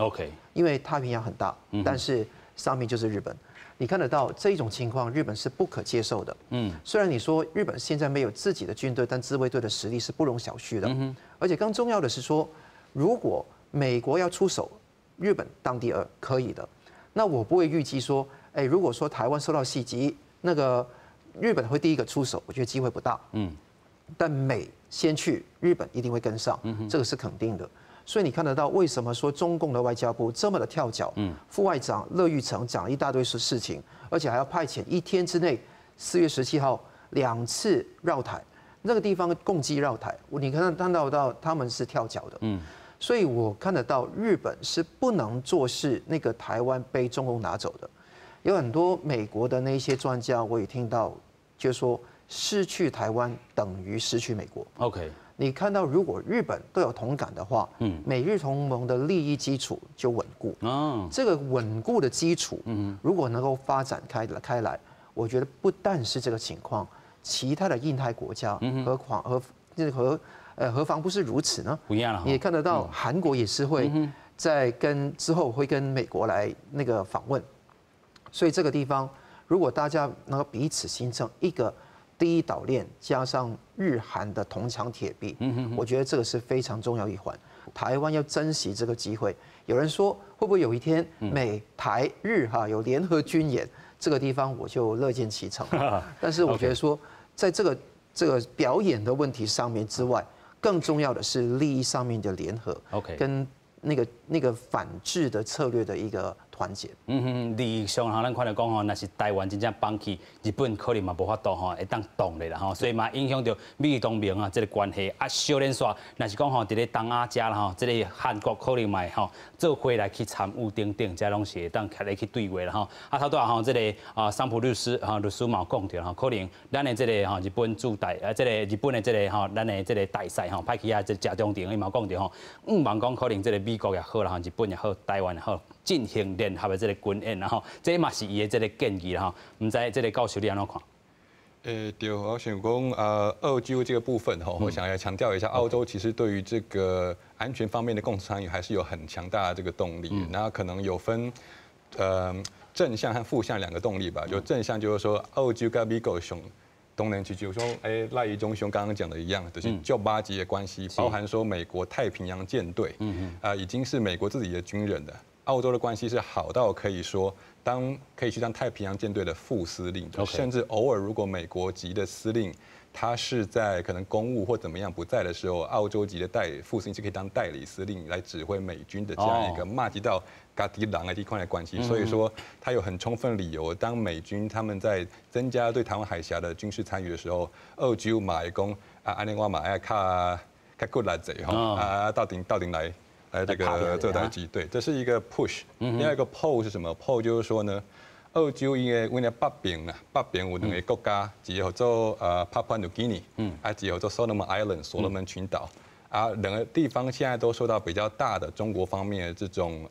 因為太平洋很大，但是上面就是日本。你看得到這種情況，日本是不可接受的。雖然你說日本現在沒有自己的軍隊，但自衛隊的實力是不容小覷的。而且更重要的是說，如果美國要出手，日本當第二可以的。那我不會預計說，哎，如果說台灣受到襲擊，那個日本會第一個出手，我覺得機會不大。但美先去，日本一定會跟上，這個是肯定的。所以你看得到為什麼說中共的外交部這麼的跳腳？副外長樂玉成講了一大堆事情，而且還要派遣一天之內，4月17號兩次繞台，那個地方共機繞台，你看到他們是跳腳的。所以我看得到日本是不能坐視那個台灣被中共拿走的。有很多美國的那些專家，我也聽到，就是說失去台灣等於失去美國。 你看到如果日本都有同感的話，美日同盟的利益基礎就穩固。這個穩固的基礎，如果能夠發展開來，我覺得不但是這個情況，其他的印太國家，何況何那何何妨不是如此呢？
不一樣了。
你也看得到，韓國也是會在跟之後會跟美國來那個訪問，所以這個地方如果大家能夠彼此形成一個第一島鏈，加上日韓的銅牆鐵壁，我覺得這個是非常重要一環。台灣要珍惜這個機會。有人說會不會有一天美台日哈有聯合軍演？這個地方我就樂見其成。但是我覺得說，在這個表演的問題上面之外，更重要的是利益上面的聯合跟那個反制的策略的一個團結。
嗯哼，利益上吼，咱看著講吼，若是台灣真正放棄，日本可能嘛無法度吼會當動咧啦吼，所以嘛影響著美日同盟啊這個關係。啊，小連煞，若是講吼，佇咧東亞遮啦吼，這個韓國可能嘛會吼做伙來去參與等等，這攏是會當徛咧去對話啦吼。啊，頭拄仔吼，這個啊，桑普律師吼，律師嘛有講著吼，可能咱的這個吼日本駐台啊，這個日本的這個吼，咱的這個大使吼派去遐這謝長廷伊嘛講著吼，向望講可能這個美國也好啦，吼，日本也好，台灣也好，進行聯合的這個軍演啦吼，這嘛是伊的這個建議啦吼，毋知這個教授你按怎看？
對，我想講，澳洲這個部分吼，我想要強調一下，澳洲其實對於這個安全方面的共同參與還是有很強大的這個動力。那可能有分，正向和負向兩個動力吧。就正向就是說，澳洲佮美國上，當然就就是說，哎，賴怡忠兄剛剛講的一樣，就是就麻吉的關係，包含說美國太平洋艦隊，啊，已經是美國自己的軍人了。澳洲的關係是好到可以說，當可以去當太平洋艦隊的副司令，甚至偶爾如果美國籍的司令他是在可能公務或怎麼樣不在的時候，澳洲籍的代副司令就可以當代理司令來指揮美軍的這樣一個麻吉到家己人的這塊的關係。所以說他有很充分理由，當美軍他們在增加對台灣海峽的軍事參與的時候，澳洲嘛會講啊，按呢我嘛愛較較骨力者吼啊，鬥陣來。來這個做代誌，對，這是一個 push。另外一個 pull 是什麼？pull 就是說呢，澳洲因為阮的北邊啊，北邊有兩個國家，一個叫做Papua New Guinea，啊，一個叫做 Solomon Island 所羅門群島，啊，兩個地方現在都受到比較大的中國方面的這種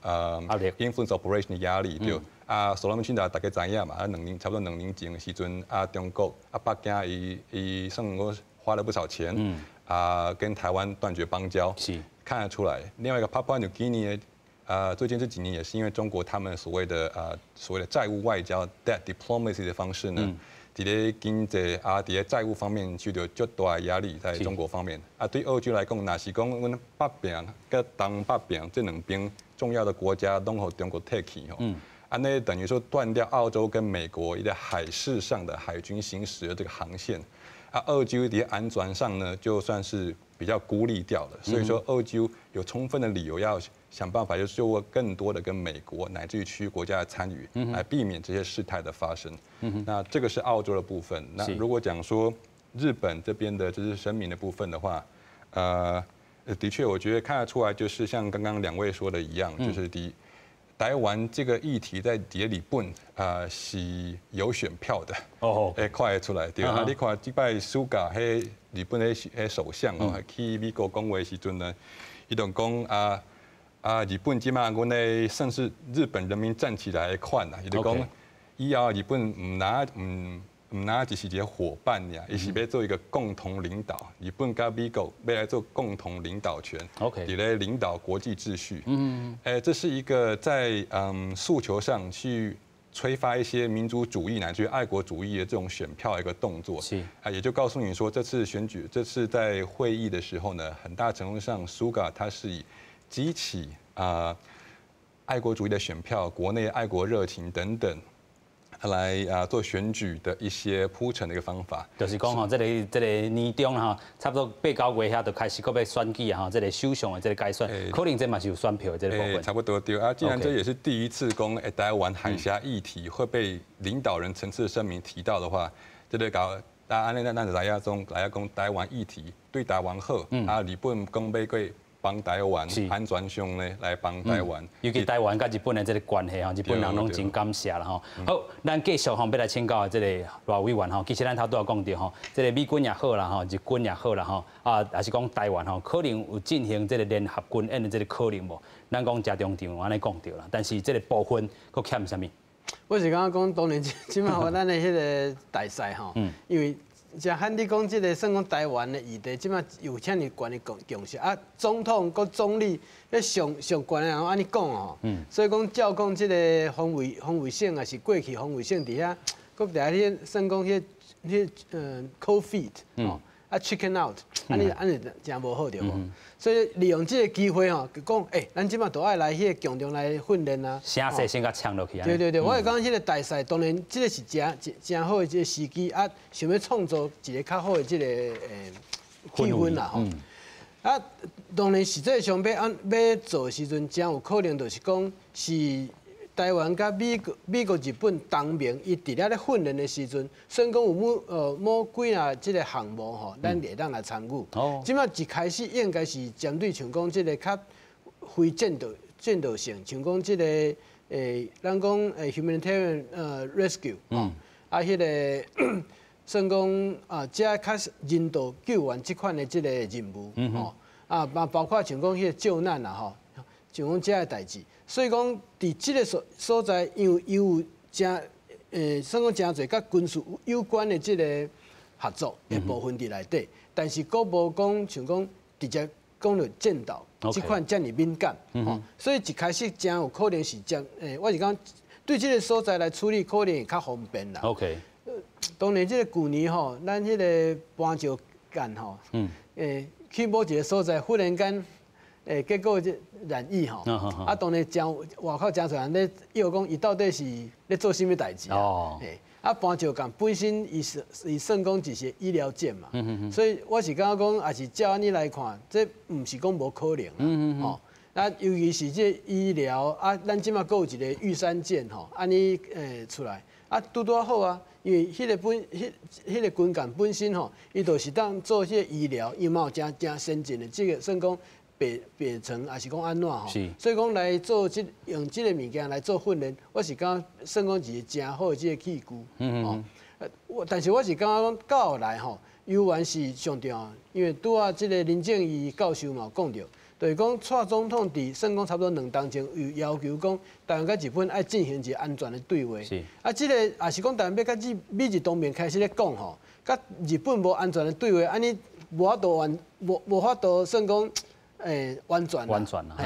influence operation 的壓力，對。啊，所羅門群島大家知影嘛，啊，兩年差不多2年前的時陣，啊，中國啊，北京伊伊算講花了不少錢，啊，跟台灣斷絕邦交。看得出來，另外一個 Papua New Guinea，最近這幾年也是因為中國他們所謂的債務外交 debt diplomacy 的方式呢，佇咧經濟啊，佇咧債務方面受著足大的壓力，在中國方面。啊，對澳洲來講，若是講阮北邊佮東北邊這兩邊重要的國家攏予中國提去吼，按呢等於說斷掉澳洲跟美國一個海事上的海軍行駛的這個航線。啊，澳洲佇安全上呢，就算是比較孤立掉了。所以說，澳洲有充分的理由要想辦法，就是做更多的跟美國乃至於區域國家的參與，來避免這些事態的發生。那這個是澳洲的部分。那如果講說日本這邊的就是聲明的部分的話，的確，我覺得看得出來，就是像剛剛兩位說的一樣，就是第一，台灣這個議題在佇日本啊是有選票的，哦，會看得出來。對啊，你看這擺蘇嘎彼日本的彼首相哦，去美國講話的時陣呢，伊就講啊，日本這馬阮的算是日本人民站起來的款啦，伊就講以後日本毋若毋若只是一個夥伴爾，伊是欲做一個共同領導，日本佮美國欲來做共同領導權佇咧領導國際秩序。欸，這是一個在訴求上去催發一些民族主義乃至於愛國主義的這種選票一個動作。啊，也就告訴你說，這次選舉，這次在會議的時候呢，很大程度上，蘇嘎他是以激起啊愛國主義的選票、國內愛國熱情等等，來啊做選舉的一些鋪陳的一個方法。
就是講吼，這個年中吼，差不多八九月遐就開始閣欲選舉啊吼，這個首相的這個改選，可能這嘛是有選票的這個部分。
差不多對啊，既然這也是第一次講台灣海峽議題會被領導人層次聲明提到的話，這個搞啊按呢咱就知影講，知影講台灣議題對台灣好，啊日本講欲閣幫台灣安全上呢來幫台灣。
尤其台灣佮日本的這個關係吼，日本人攏真感謝啦吼。好，咱繼續吼，欲來請教這個賴委員吼。其實咱頭拄仔講著吼，這個美軍也好啦吼，日軍也好啦吼，啊，抑是講台灣吼，可能有進行這個聯合軍演的這個可能無？咱講誠中場按呢講著啦，但是這個部分閣欠啥物？
我是感覺講，當然這馬咱的彼個大勢吼，因為像漢你講這個算講台灣的議題，這馬有遮爾懸的共識啊，總統閣總理咧上上懸的人按呢講吼，所以講照講這個防衛省也是過去防衛省佇遐，閣佇遐彼算講彼 cold feet 吼，啊 chicken out，按呢誠無好對無？所以利用這個機會吼，就講欸，咱這馬都愛來彼個共同來訓練啊。
聲勢先共搶落去。
對對對，我會講彼個大勢，當然這個是誠誠好的這個時機啊，想欲創造一個較好的這個氣氛啦吼。啊，當然實際上欲按欲做的時陣，誠有可能就是講是台灣佮美國、日本同盟，伊佇咧咧訓練的時陣，算講有某幾若這個項目吼，咱會當來參與。這馬一開始應該是針對像講這個較非戰鬥性，像講這個咱講humanitarian rescue 吼，啊，彼個算講啊，這較人道救援這款的這個任務吼，啊，包括像講彼個救難啦吼，像講這个代誌。所以講，佇這個所在，因為伊有誠算講誠濟佮軍事有關的這個合作的部分佇內底，但是閣無講像講直接講著戰鬥這款遮爾敏感，吼，所以一開始誠有可能是將我是講對這個所在來處理，可能會較方便啦。 當然，這個舊年吼，咱彼個搬石艦吼，去某一個所在，忽然間，結果這染疫吼，啊，當然誠外口誠濟人咧，臆講伊到底是咧做啥物代誌啊？啊，搬石艦本身伊算講只是醫療艦嘛，所以我是感覺講，也是照按呢來看，這毋是講無可能啦，吼。啊，尤其是這醫療啊，咱這馬閣有一個玉山艦吼，按呢出來，啊，拄拄好啊，因為彼個本彼彼個軍艦本身吼，伊就是當做彼個醫療，伊嘛有誠誠先進的這個算講病床，抑是講按怎吼，所以講來做這用這個物件來做訓練，我是感覺算講一個誠好的這個器具，吼。我但是我是感覺講到後來吼，猶原是上重要，因為拄仔這個林正義教授嘛有講著，就是講蔡總統佇算講差不多2冬前有要求講，台灣佮日本愛進行一個安全的對話。啊，這個也是講台灣欲佮美日同盟開始咧講吼，佮日本無安全的對話，按呢無法度完無無法度算講完全。
完全啦。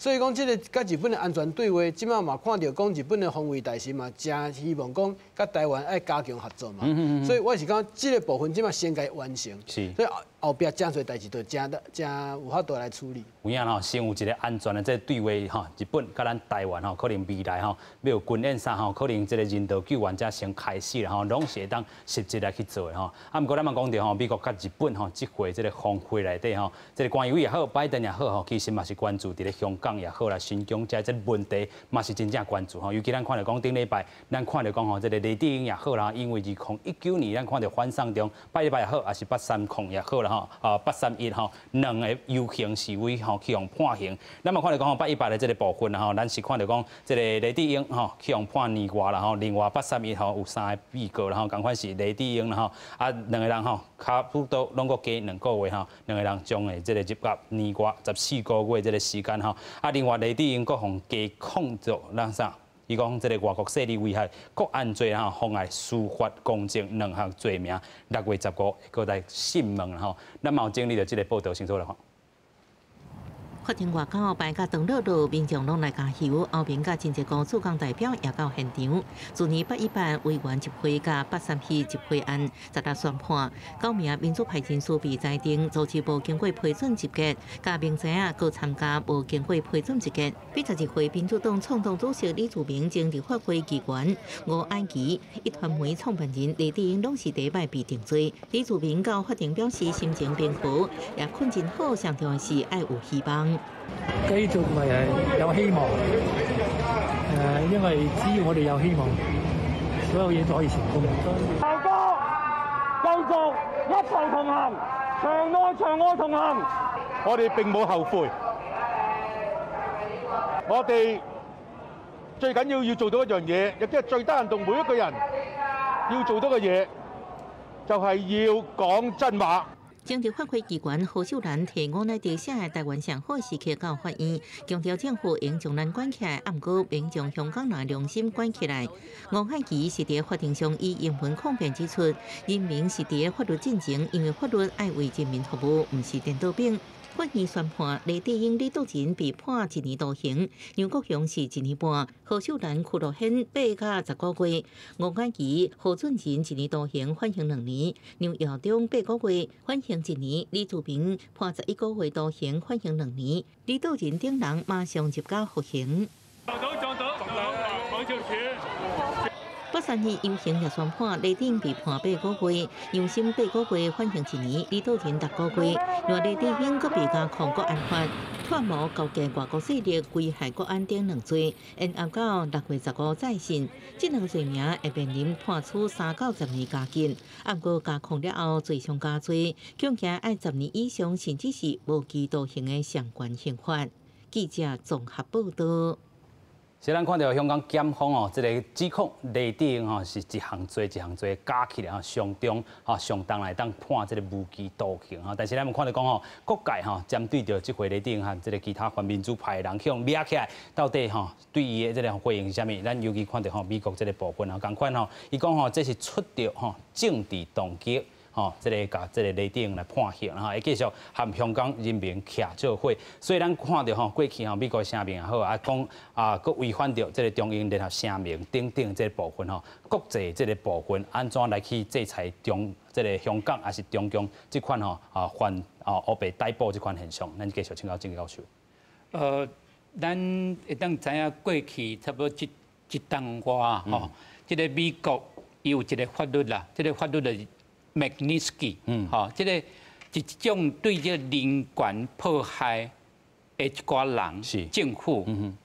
所以講，這个佮日本的安全對話，這擺嘛看著講日本的防衛大臣嘛，誠希望講佮台灣愛加強合作嘛。所以我是講，這个部分這擺先共完成。所以後壁誠濟代誌就誠誠有法度來處理。
有影吼，先有一个安全的這個對話吼，日本佮咱台灣吼，可能未來吼欲有軍演啥吼，可能這个人道救援才先開始啦吼，攏是會當實質來去做的吼。啊，毋過咱嘛講著吼，美國佮日本吼，這回這个峰會內底吼，這个官員也好，拜登也好吼，其實嘛是關注佇咧香港也好啦，新疆這個問題嘛是真正關注吼。尤其咱看著講頂禮拜，咱看著講吼，這个黎智英也好啦，因為2019年咱看著反送中八一八也好，抑是八三控也好啦吼，啊831吼，兩个遊行示威吼去予判刑。咱嘛看著講吼818的這个部分啦吼，咱是看著講這个黎智英吼去予判年外啦吼，另外八三一吼有三个被告啦吼，仝款是黎智英啦吼，啊兩个人吼差不多攏閣加2個月吼，兩個人將會這个入獄年外14個月這个時間吼，啊另外黎智英閣予加控著咱啥？伊講這个外國勢力危害國安罪吼，妨礙司法公正兩項罪名，6月15閣來訊問吼。咱嘛有整理著這个報道，先做來看。
法庭外口排甲長樂路，民眾攏來加油，後面佮真濟個駐港代表也到現場。去年八一八維園集會佮831集會案，十六宣判，九名民主派人士被裁定組織無經過批准集結，佮明知影閣參加無經過批准集結。82歲民主黨創黨主席李柱銘前立法會議員吳靄儀、壹傳媒創辦人黎智英攏是第一擺被定罪。李柱銘到法庭表示心情平和，也睏真好，上重要是愛有希望。
繼續咪係有希望，因為只要我哋有希望，所有嘢都可以成功。
大家繼續一步同行，牆內牆外同行。
我哋並冇後悔，我哋最緊要要做到一樣嘢，亦都係最低限度每一個人要做到嘅嘢，就係要講真話。
前立法會議員何秀蘭提吳乃迪寫的台灣上好時刻到法院，強調政府應將咱關起來，毋過免將香港人良心關起來。吳靄儀是佇法庭上以英文抗辯指出，人民是佇法律進前，因為法律愛為人民服務，毋是顛倒兵。法院宣判黎智英、李篤仁被判一年徒刑，楊國雄是一年半，何秀蘭、區諾軒8到10個月，吳靄儀、何俊仁一年徒刑，緩刑2年，梁耀忠8個月，緩刑一年，李柱銘判11個月徒刑，緩刑2年，李篤仁等人馬上入監服刑。
撞到撞到撞到，黃少柱。
831遊行也宣判，黎智英被判8個月，楊森8個月緩刑一年，李篤仁6個月。另外黎智英閣被加控國安法、串謀勾結外國勢力危害國安等兩罪，延後到6月15再審。這兩個罪名會面臨判處3到10年監禁。毋過加控了後，罪上加罪，恐驚愛10年以上，甚至是無期徒刑的相關刑罰。記者綜合報道。
是咱看著香港檢方哦，這个指控黎智英吼是一項罪一項罪加起來吼，上重吼上重來當判這个無期徒刑吼。但是咱們看著講吼，各界吼針對著這回黎智英和這个其他泛民主派的人去予掠起來，到底吼對伊的這个回應是啥物？咱尤其看著吼美國這个部分吼，仝款吼，伊講吼這是出著吼政治動機。吼，這个共這个黎智英來判刑，吼，會繼續和香港人民徛做伙。所以咱看著吼，過去吼美國聲明也好，啊講啊，閣違反著這个中英聯合聲明等等這个部分吼，國際這个部分按怎來去制裁中這个香港，抑是中共這款吼啊犯啊烏白逮捕這款現象，咱繼續請教鄭教授。
咱會當知影過去差不多這一冬外吼，這个美國伊有一个法律啦，這个法律就是 Magnitsky，吼，這个是一種對這个人權迫害的一寡人，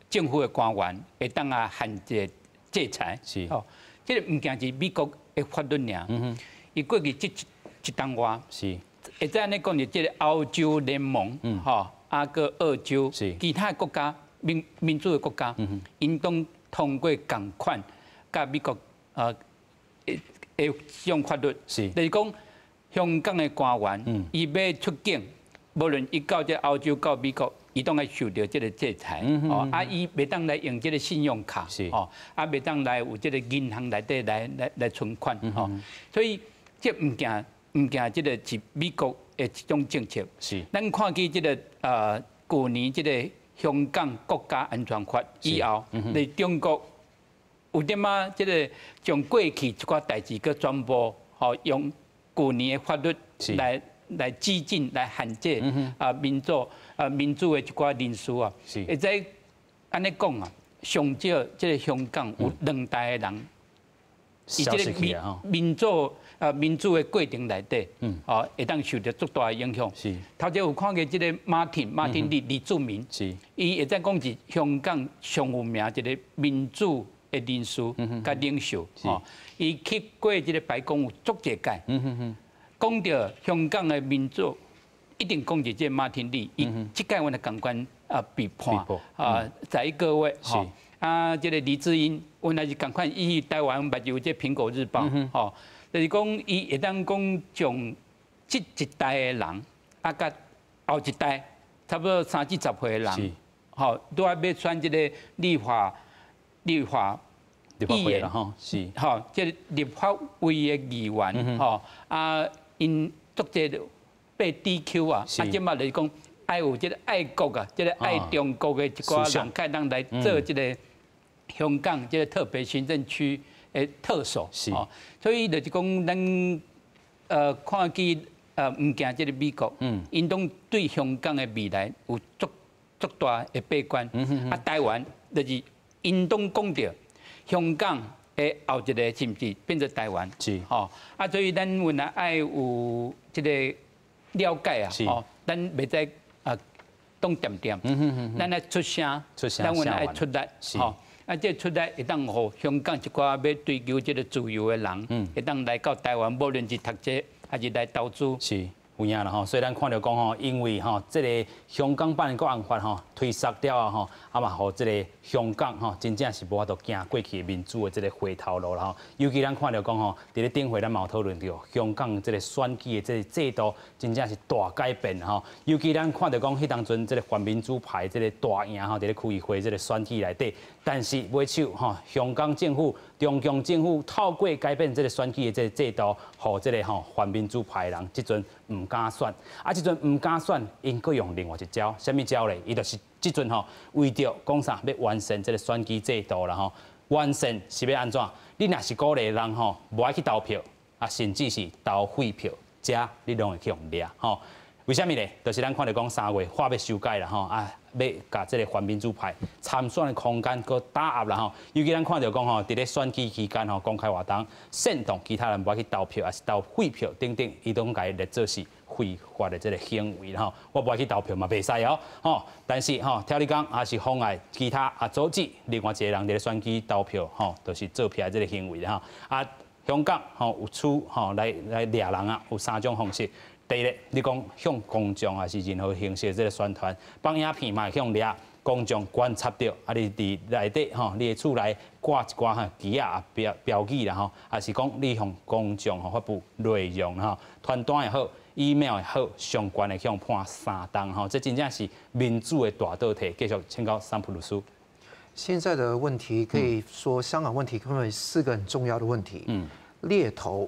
政府的官員會當來限制制裁，吼，這个毋僅是美國的法律爾，伊過去這一冬外，會使按呢講，是這个歐洲聯盟，吼，啊閣澳洲，其他國家民主的國家，𪜶攏通過仝款，佮美國的這種法律，就是講香港的官員，伊欲出境，無論伊到這歐洲到美國，伊攏愛受著這个制裁，哦，啊，伊袂當來用這个信用卡，哦，啊，袂當來有這个銀行內底來存款，吼，所以這毋僅這个是美國的一種政策，咱看見這个舊年這个香港國家安全法以後，佇中國有點仔這个將過去一寡代誌閣全部吼用舊年的法律來拘禁、來限制民主的一寡人士啊。會使按呢講啊，上少這个香港有兩代的人，佇這个民主的過程內底，哦，會當受著足大的影響。頭前有看過這个馬丁李柱銘，伊會使講是香港上有名一个民主的人士佮領袖，吼，伊去過這个白宮有足濟屆，講著香港的民主，一定講著這个馬丁李，伊這屆阮的共款被判11個月，吼。啊，這个黎智英，阮也是仝款，伊台灣嘛有這《蘋果日報》吼，就是講伊會當講將這一代的人，啊，佮後一代差不多三四十歲的人，吼，都愛欲選這个立法
議員，吼，是，
吼，這个立法會的議員，吼，啊，𪜶足濟被 DQ 啊，啊，這馬就是講愛有這个愛國啊，這个愛中國的一寡人，會當來做這个香港這个特別行政區的特首，所以就是講，咱看見毋驚這个美國，𪜶攏對香港的未來有足足大的悲觀，啊，台灣就是𪜶攏講著香港的後一个是毋是變做台灣？吼，啊，所以咱原來愛有這个了解啊，吼，咱袂使啊擋恬恬，咱愛出聲，咱原來愛出力，吼。啊，這出力會當予香港一寡欲追求這个自由的人，會當來到台灣，無論是讀冊還是來投資。
是，有影啦吼。所以咱看著講吼，因為吼，這个香港版的國安法吼推捒了後吼，啊嘛，予這个香港吼真正是無法度行過去民主的這个回頭路啦吼。尤其咱看著講吼，佇咧頂回咱嘛有討論著香港這个選舉的這个制度，真正是大改變吼。尤其咱看著講，彼當陣這个泛民主派這个大贏吼，佇咧區議會這个選舉內底，但是尾手吼，香港政府、中共政府透過改變這个選舉的這个制度，予這个吼泛民主派的人這陣毋敢選，啊，這陣毋敢選，𪜶閣用另外一招，啥物招咧？伊就是這陣吼，為著講啥，欲完善這个選舉制度啦吼，完善是欲按怎？你若是鼓勵人吼，無愛去投票，啊，甚至是投廢票，這你攏會去予掠吼。為啥物咧？就是咱看著講3月法欲修改啦吼，啊，欲共這个泛民主派參選的空間閣打壓啦吼。尤其咱看著講吼，佇咧選舉期間吼，公開活動煽動其他人無愛去投票，抑是投廢票等等，伊攏共伊列做是非法的這个行為吼。我無愛去投票嘛，袂使哦，吼。但是吼，挑你講抑是妨礙其他啊阻止另外一個人佇咧選舉投票吼，就是作弊這个行為吼。啊，香港吼有處吼來掠人啊，有三種方式。第一个，你講向公眾抑是任何形式的這个宣傳，放影片嘛會予掠，公眾觀察著，啊，你佇內底吼，你的厝內掛一寡吼旗仔標標語啦吼，抑是講你向公眾吼發布內容吼，傳單也好，email 也好，相關的予判3冬吼，這真正是民主的大倒退。繼續請教桑普律師。
現在的問題可以說，香港問題分為四個很重要的問題。獵頭。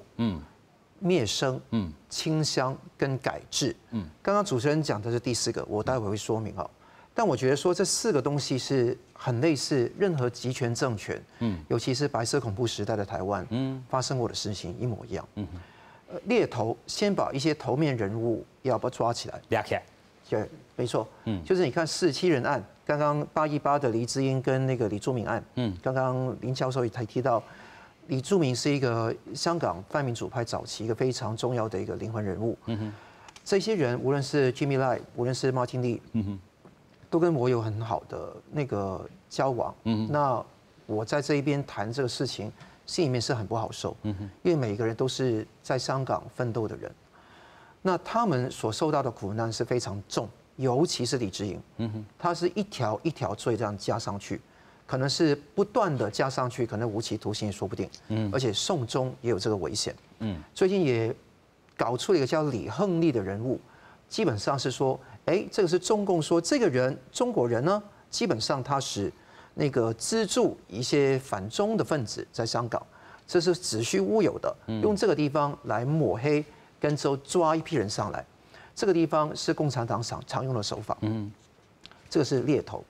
滅聲、清鄉跟改制。剛剛主持人講的是第四個，我待會會說明哦。但我覺得說這四個東西是很類似任何極權政權，尤其是白色恐怖時代的台灣，發生過的事情一模一樣。獵頭先把一些頭面人物要不抓起來，
抓起來，
對，沒錯，就是你看47人案，剛剛818的黎智英跟那個李柱銘案，剛剛林教授也提到。李柱銘是一個香港泛民主派早期一個非常重要的一個靈魂人物。這些人無論是 Jimmy Lai，無論是 Martin Lee，都跟我有很好的那個交往。那我在這一邊談這個事情，心裡面是很不好受。因為每個人都是在香港奮鬥的人，那他們所受到的苦難是非常重，尤其是黎智英。他是一條一條罪這樣加上去。可能是不斷的加上去，可能無期徒刑也說不定。而且送中也有這個危險。最近也搞出了一個叫李亨利的人物，基本上是說，哎，這個是中共說這個人中國人呢，基本上他是那個資助一些反中的分子在香港，這是子虛烏有的，用這個地方來抹黑，跟之後抓一批人上來，這個地方是共產黨常常用的手法。这个是猎头。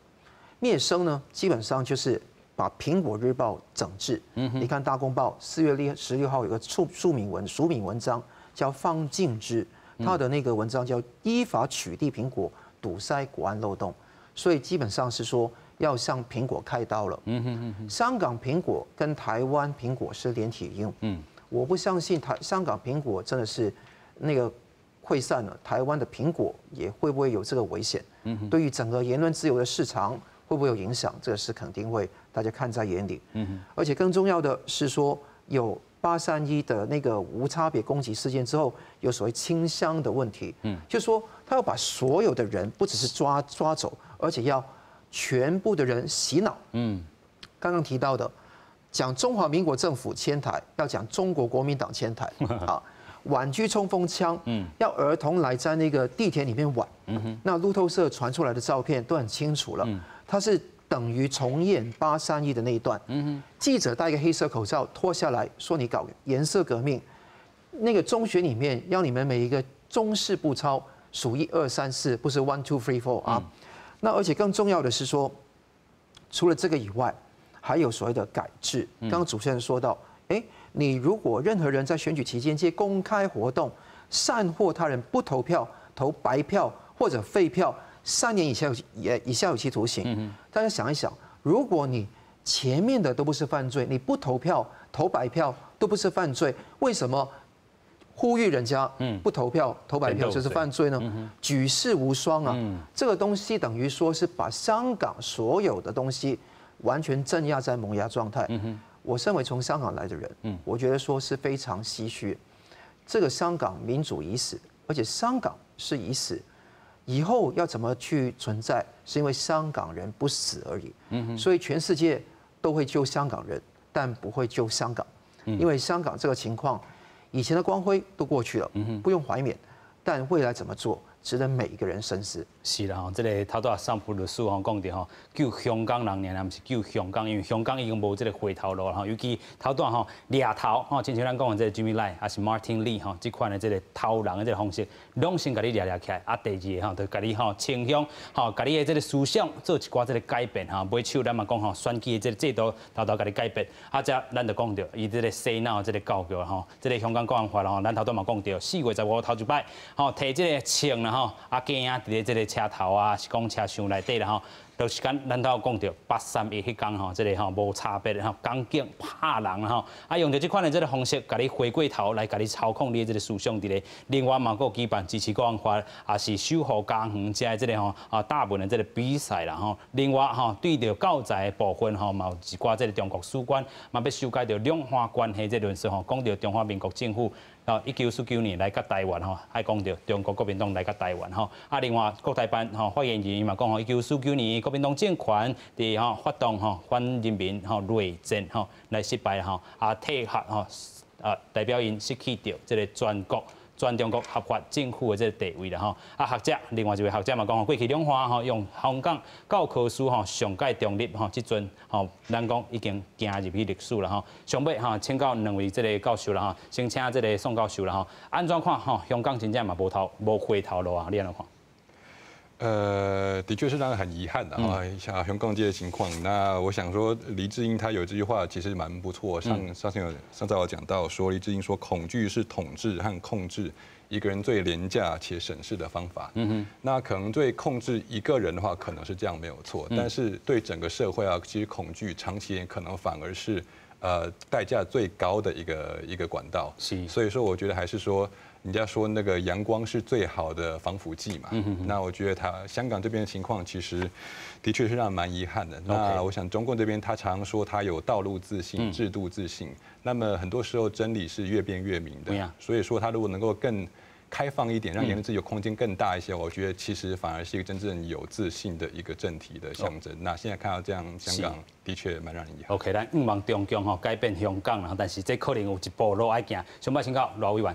灭声呢，基本上就是把苹果日报整治。你看大公报4月16号有个署名文章叫方敬之，他的那个文章叫依法取缔苹果，堵塞国安漏洞，所以基本上是说要向苹果开刀了。香港苹果跟台湾苹果是连体婴。我不相信香港苹果真的是那个溃散了，台湾的苹果也会不会有这个危险？对于整个言论自由的市场会不会有影响？这个是肯定会，大家看在眼里。而且更重要的是说，有831的那个无差别攻击事件之后，有所谓清乡的问题。就说他要把所有的人不只是抓走，而且要全部的人洗脑。刚刚提到的，讲中华民国政府迁台，要讲中国国民党迁台。啊。玩具冲锋枪，要儿童来在那个地铁里面玩，那路透社传出来的照片都很清楚了，它是等于重演八三一的那一段，记者戴一个黑色口罩脱下来说你搞颜色革命，那个中学里面要你们每一个中式步操数一二三四，不是 one two three four 啊，那而且更重要的是说，除了这个以外，还有所谓的改制，刚刚主持人说到，哎，你如果任何人在选举期间借公开活动煽惑他人不投票、投白票或者废票，3年以下有期徒刑。大家想一想，如果你前面的都不是犯罪，你不投票、投白票都不是犯罪，为什么呼吁人家不投票、投白票就是犯罪呢？举世无双啊！这个东西等于说是把香港所有的东西完全镇压在萌芽状态。我身为从香港来的人，我觉得说是非常唏嘘。这个香港民主已死，而且香港是已死，以后要怎么去存在，是因为香港人不死而已。所以全世界都会救香港人，但不会救香港，因为香港这个情况，以前的光辉都过去了，不用怀缅，但未来怎么做，值得每一个人深思。
是啦吼，這个頭拄仔桑普律師吼講著吼，救香港人爾，毋是救香港，因為香港已經無這个回頭路吼。尤其頭拄仔吼掠頭吼，親像咱講的這个 Jimmy Lai，抑是 Martin Lee 吼，這款的這个頭人的這个方式，攏先共你掠掠起來。啊，第二个吼，就共你吼清鄉吼，共你的這个思想做一寡這个改變吼。尾手咱嘛講吼，選舉的這个制度沓沓共你改變。啊，這咱就講著伊這个洗腦這个教育吼，這个香港國安法吼，咱頭拄嘛講著，4月15頭一擺吼，提這个槍啦吼，啊，驚啊，佇咧這个車頭啊，是講車廂內底啦吼，就是講咱頭講著831彼工吼，這个吼無差別的吼，港警拍人吼，啊用著這款的這个方式，共你回過頭來共你操控你的這个思想佇咧。另外嘛，閣舉辦支持國安法，也是守護家園遮的這个吼啊大門的這个比賽啦吼。另外吼，對著教材的部分吼，嘛有一寡這个中國史觀嘛欲修改著兩岸關係這論述吼，講著中華民國政府。啊，1949年來佮台灣吼，愛講著中國國民黨來佮台灣吼。啊，另外國台辦吼發言人伊嘛講吼，1949年國民黨政權佇吼發動吼反人民吼內戰吼來失敗吼，啊退學吼啊代表𪜶失去著這个全中國合法政府的這個地位啦吼。啊學者，另外一位學者嘛講吼，過去兩岸吼用香港教科書吼上蓋中立吼，這陣吼咱講已經行入去歷史啦吼。上尾吼請教兩位這个教授啦吼，先請這个宋教授啦吼，按怎看吼？香港真正嘛無回頭路啊？你按怎看？
的確是讓人很遺憾的啊，像香港這個情況。那我想說，黎智英他有這句話其實蠻不錯。上上次有上次我講到說，黎智英說恐懼是統治和控制一個人最廉價且省事的方法。那可能對控制一個人的話，可能是這樣沒有錯。但是對整個社會啊，其實恐懼長期可能反而是代價最高的一個管道。所以說，我覺得還是說，人家說那個陽光是最好的防腐劑嘛，那我覺得他香港這邊的情況其實的確是讓人蠻遺憾的。那我想中共這邊他常說他有道路自信、制度自信，那麼很多時候真理是越辯越明的。所以說他如果能夠更開放一點，讓言論自由空間更大一些，我覺得其實反而是一個真正有自信的一個政體的象徵。那現在看到這樣，香港的確蠻讓人遺憾。
OK，咱向望中共吼改變香港啦，但是這可能有一步路愛行。上擺請教羅委員。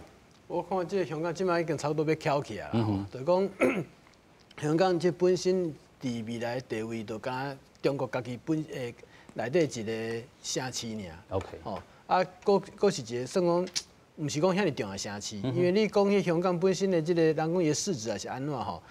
我看這个香港這擺已經差不多欲翹起來啦，就是講香港這本身佇未來地位，就敢中國家己本內底一个城市爾。 吼，啊，閣閣是一个算講，毋是講遐爾重要城市，因為你講彼香港本身的這个人講伊的市值也是按怎吼，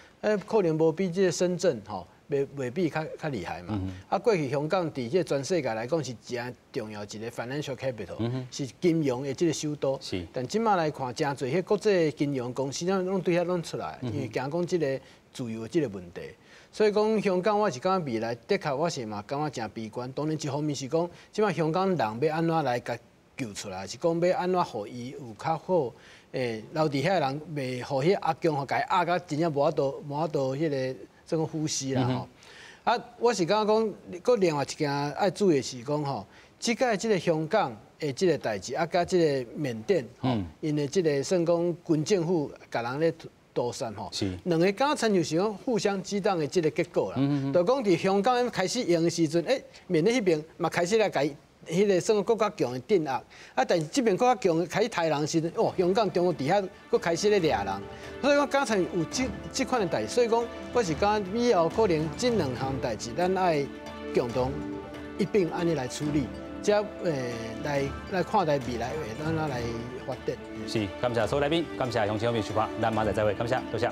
可能無比這个深圳吼，袂比較厲害嘛。啊，過去香港佇這個全世界來講是誠重要一個 financial capital，是金融的這個首都。但這馬來看，誠濟彼國際金融公司攏對遐攏出來，因為驚講這個自由的這個問題。所以講香港，我是感覺未來的確我是嘛感覺誠悲觀。當然一方面是講，這馬香港人欲按怎來共救出來，是講欲按怎予伊有較好，留佇遐的人袂予彼阿共予共伊壓甲真正無法度彼個這種呼吸啦吼。啊，我是感覺講，閣另外一件愛注意的是講吼，這擺這個香港的這個代誌，啊，佮這個緬甸吼，𪜶的這個算講軍政府共人咧屠殺吼，兩个敢親像是講互相激盪的這個結果啦。就講佇香港開始用的時陣，緬甸彼邊嘛開始來共彼個算閣較強的鎮壓，啊，但是這邊閣較強開始刣人時陣，哦，香港中國佇遐閣開始咧掠人，所以講敢親有這款的代誌，所以講我是感覺以後可能這兩項代誌，咱愛共同一併按呢來處理，才來看待未來會按怎來發展。
是，感謝所有來賓，感謝鄉親們收看，咱明仔載再會，感謝，多謝。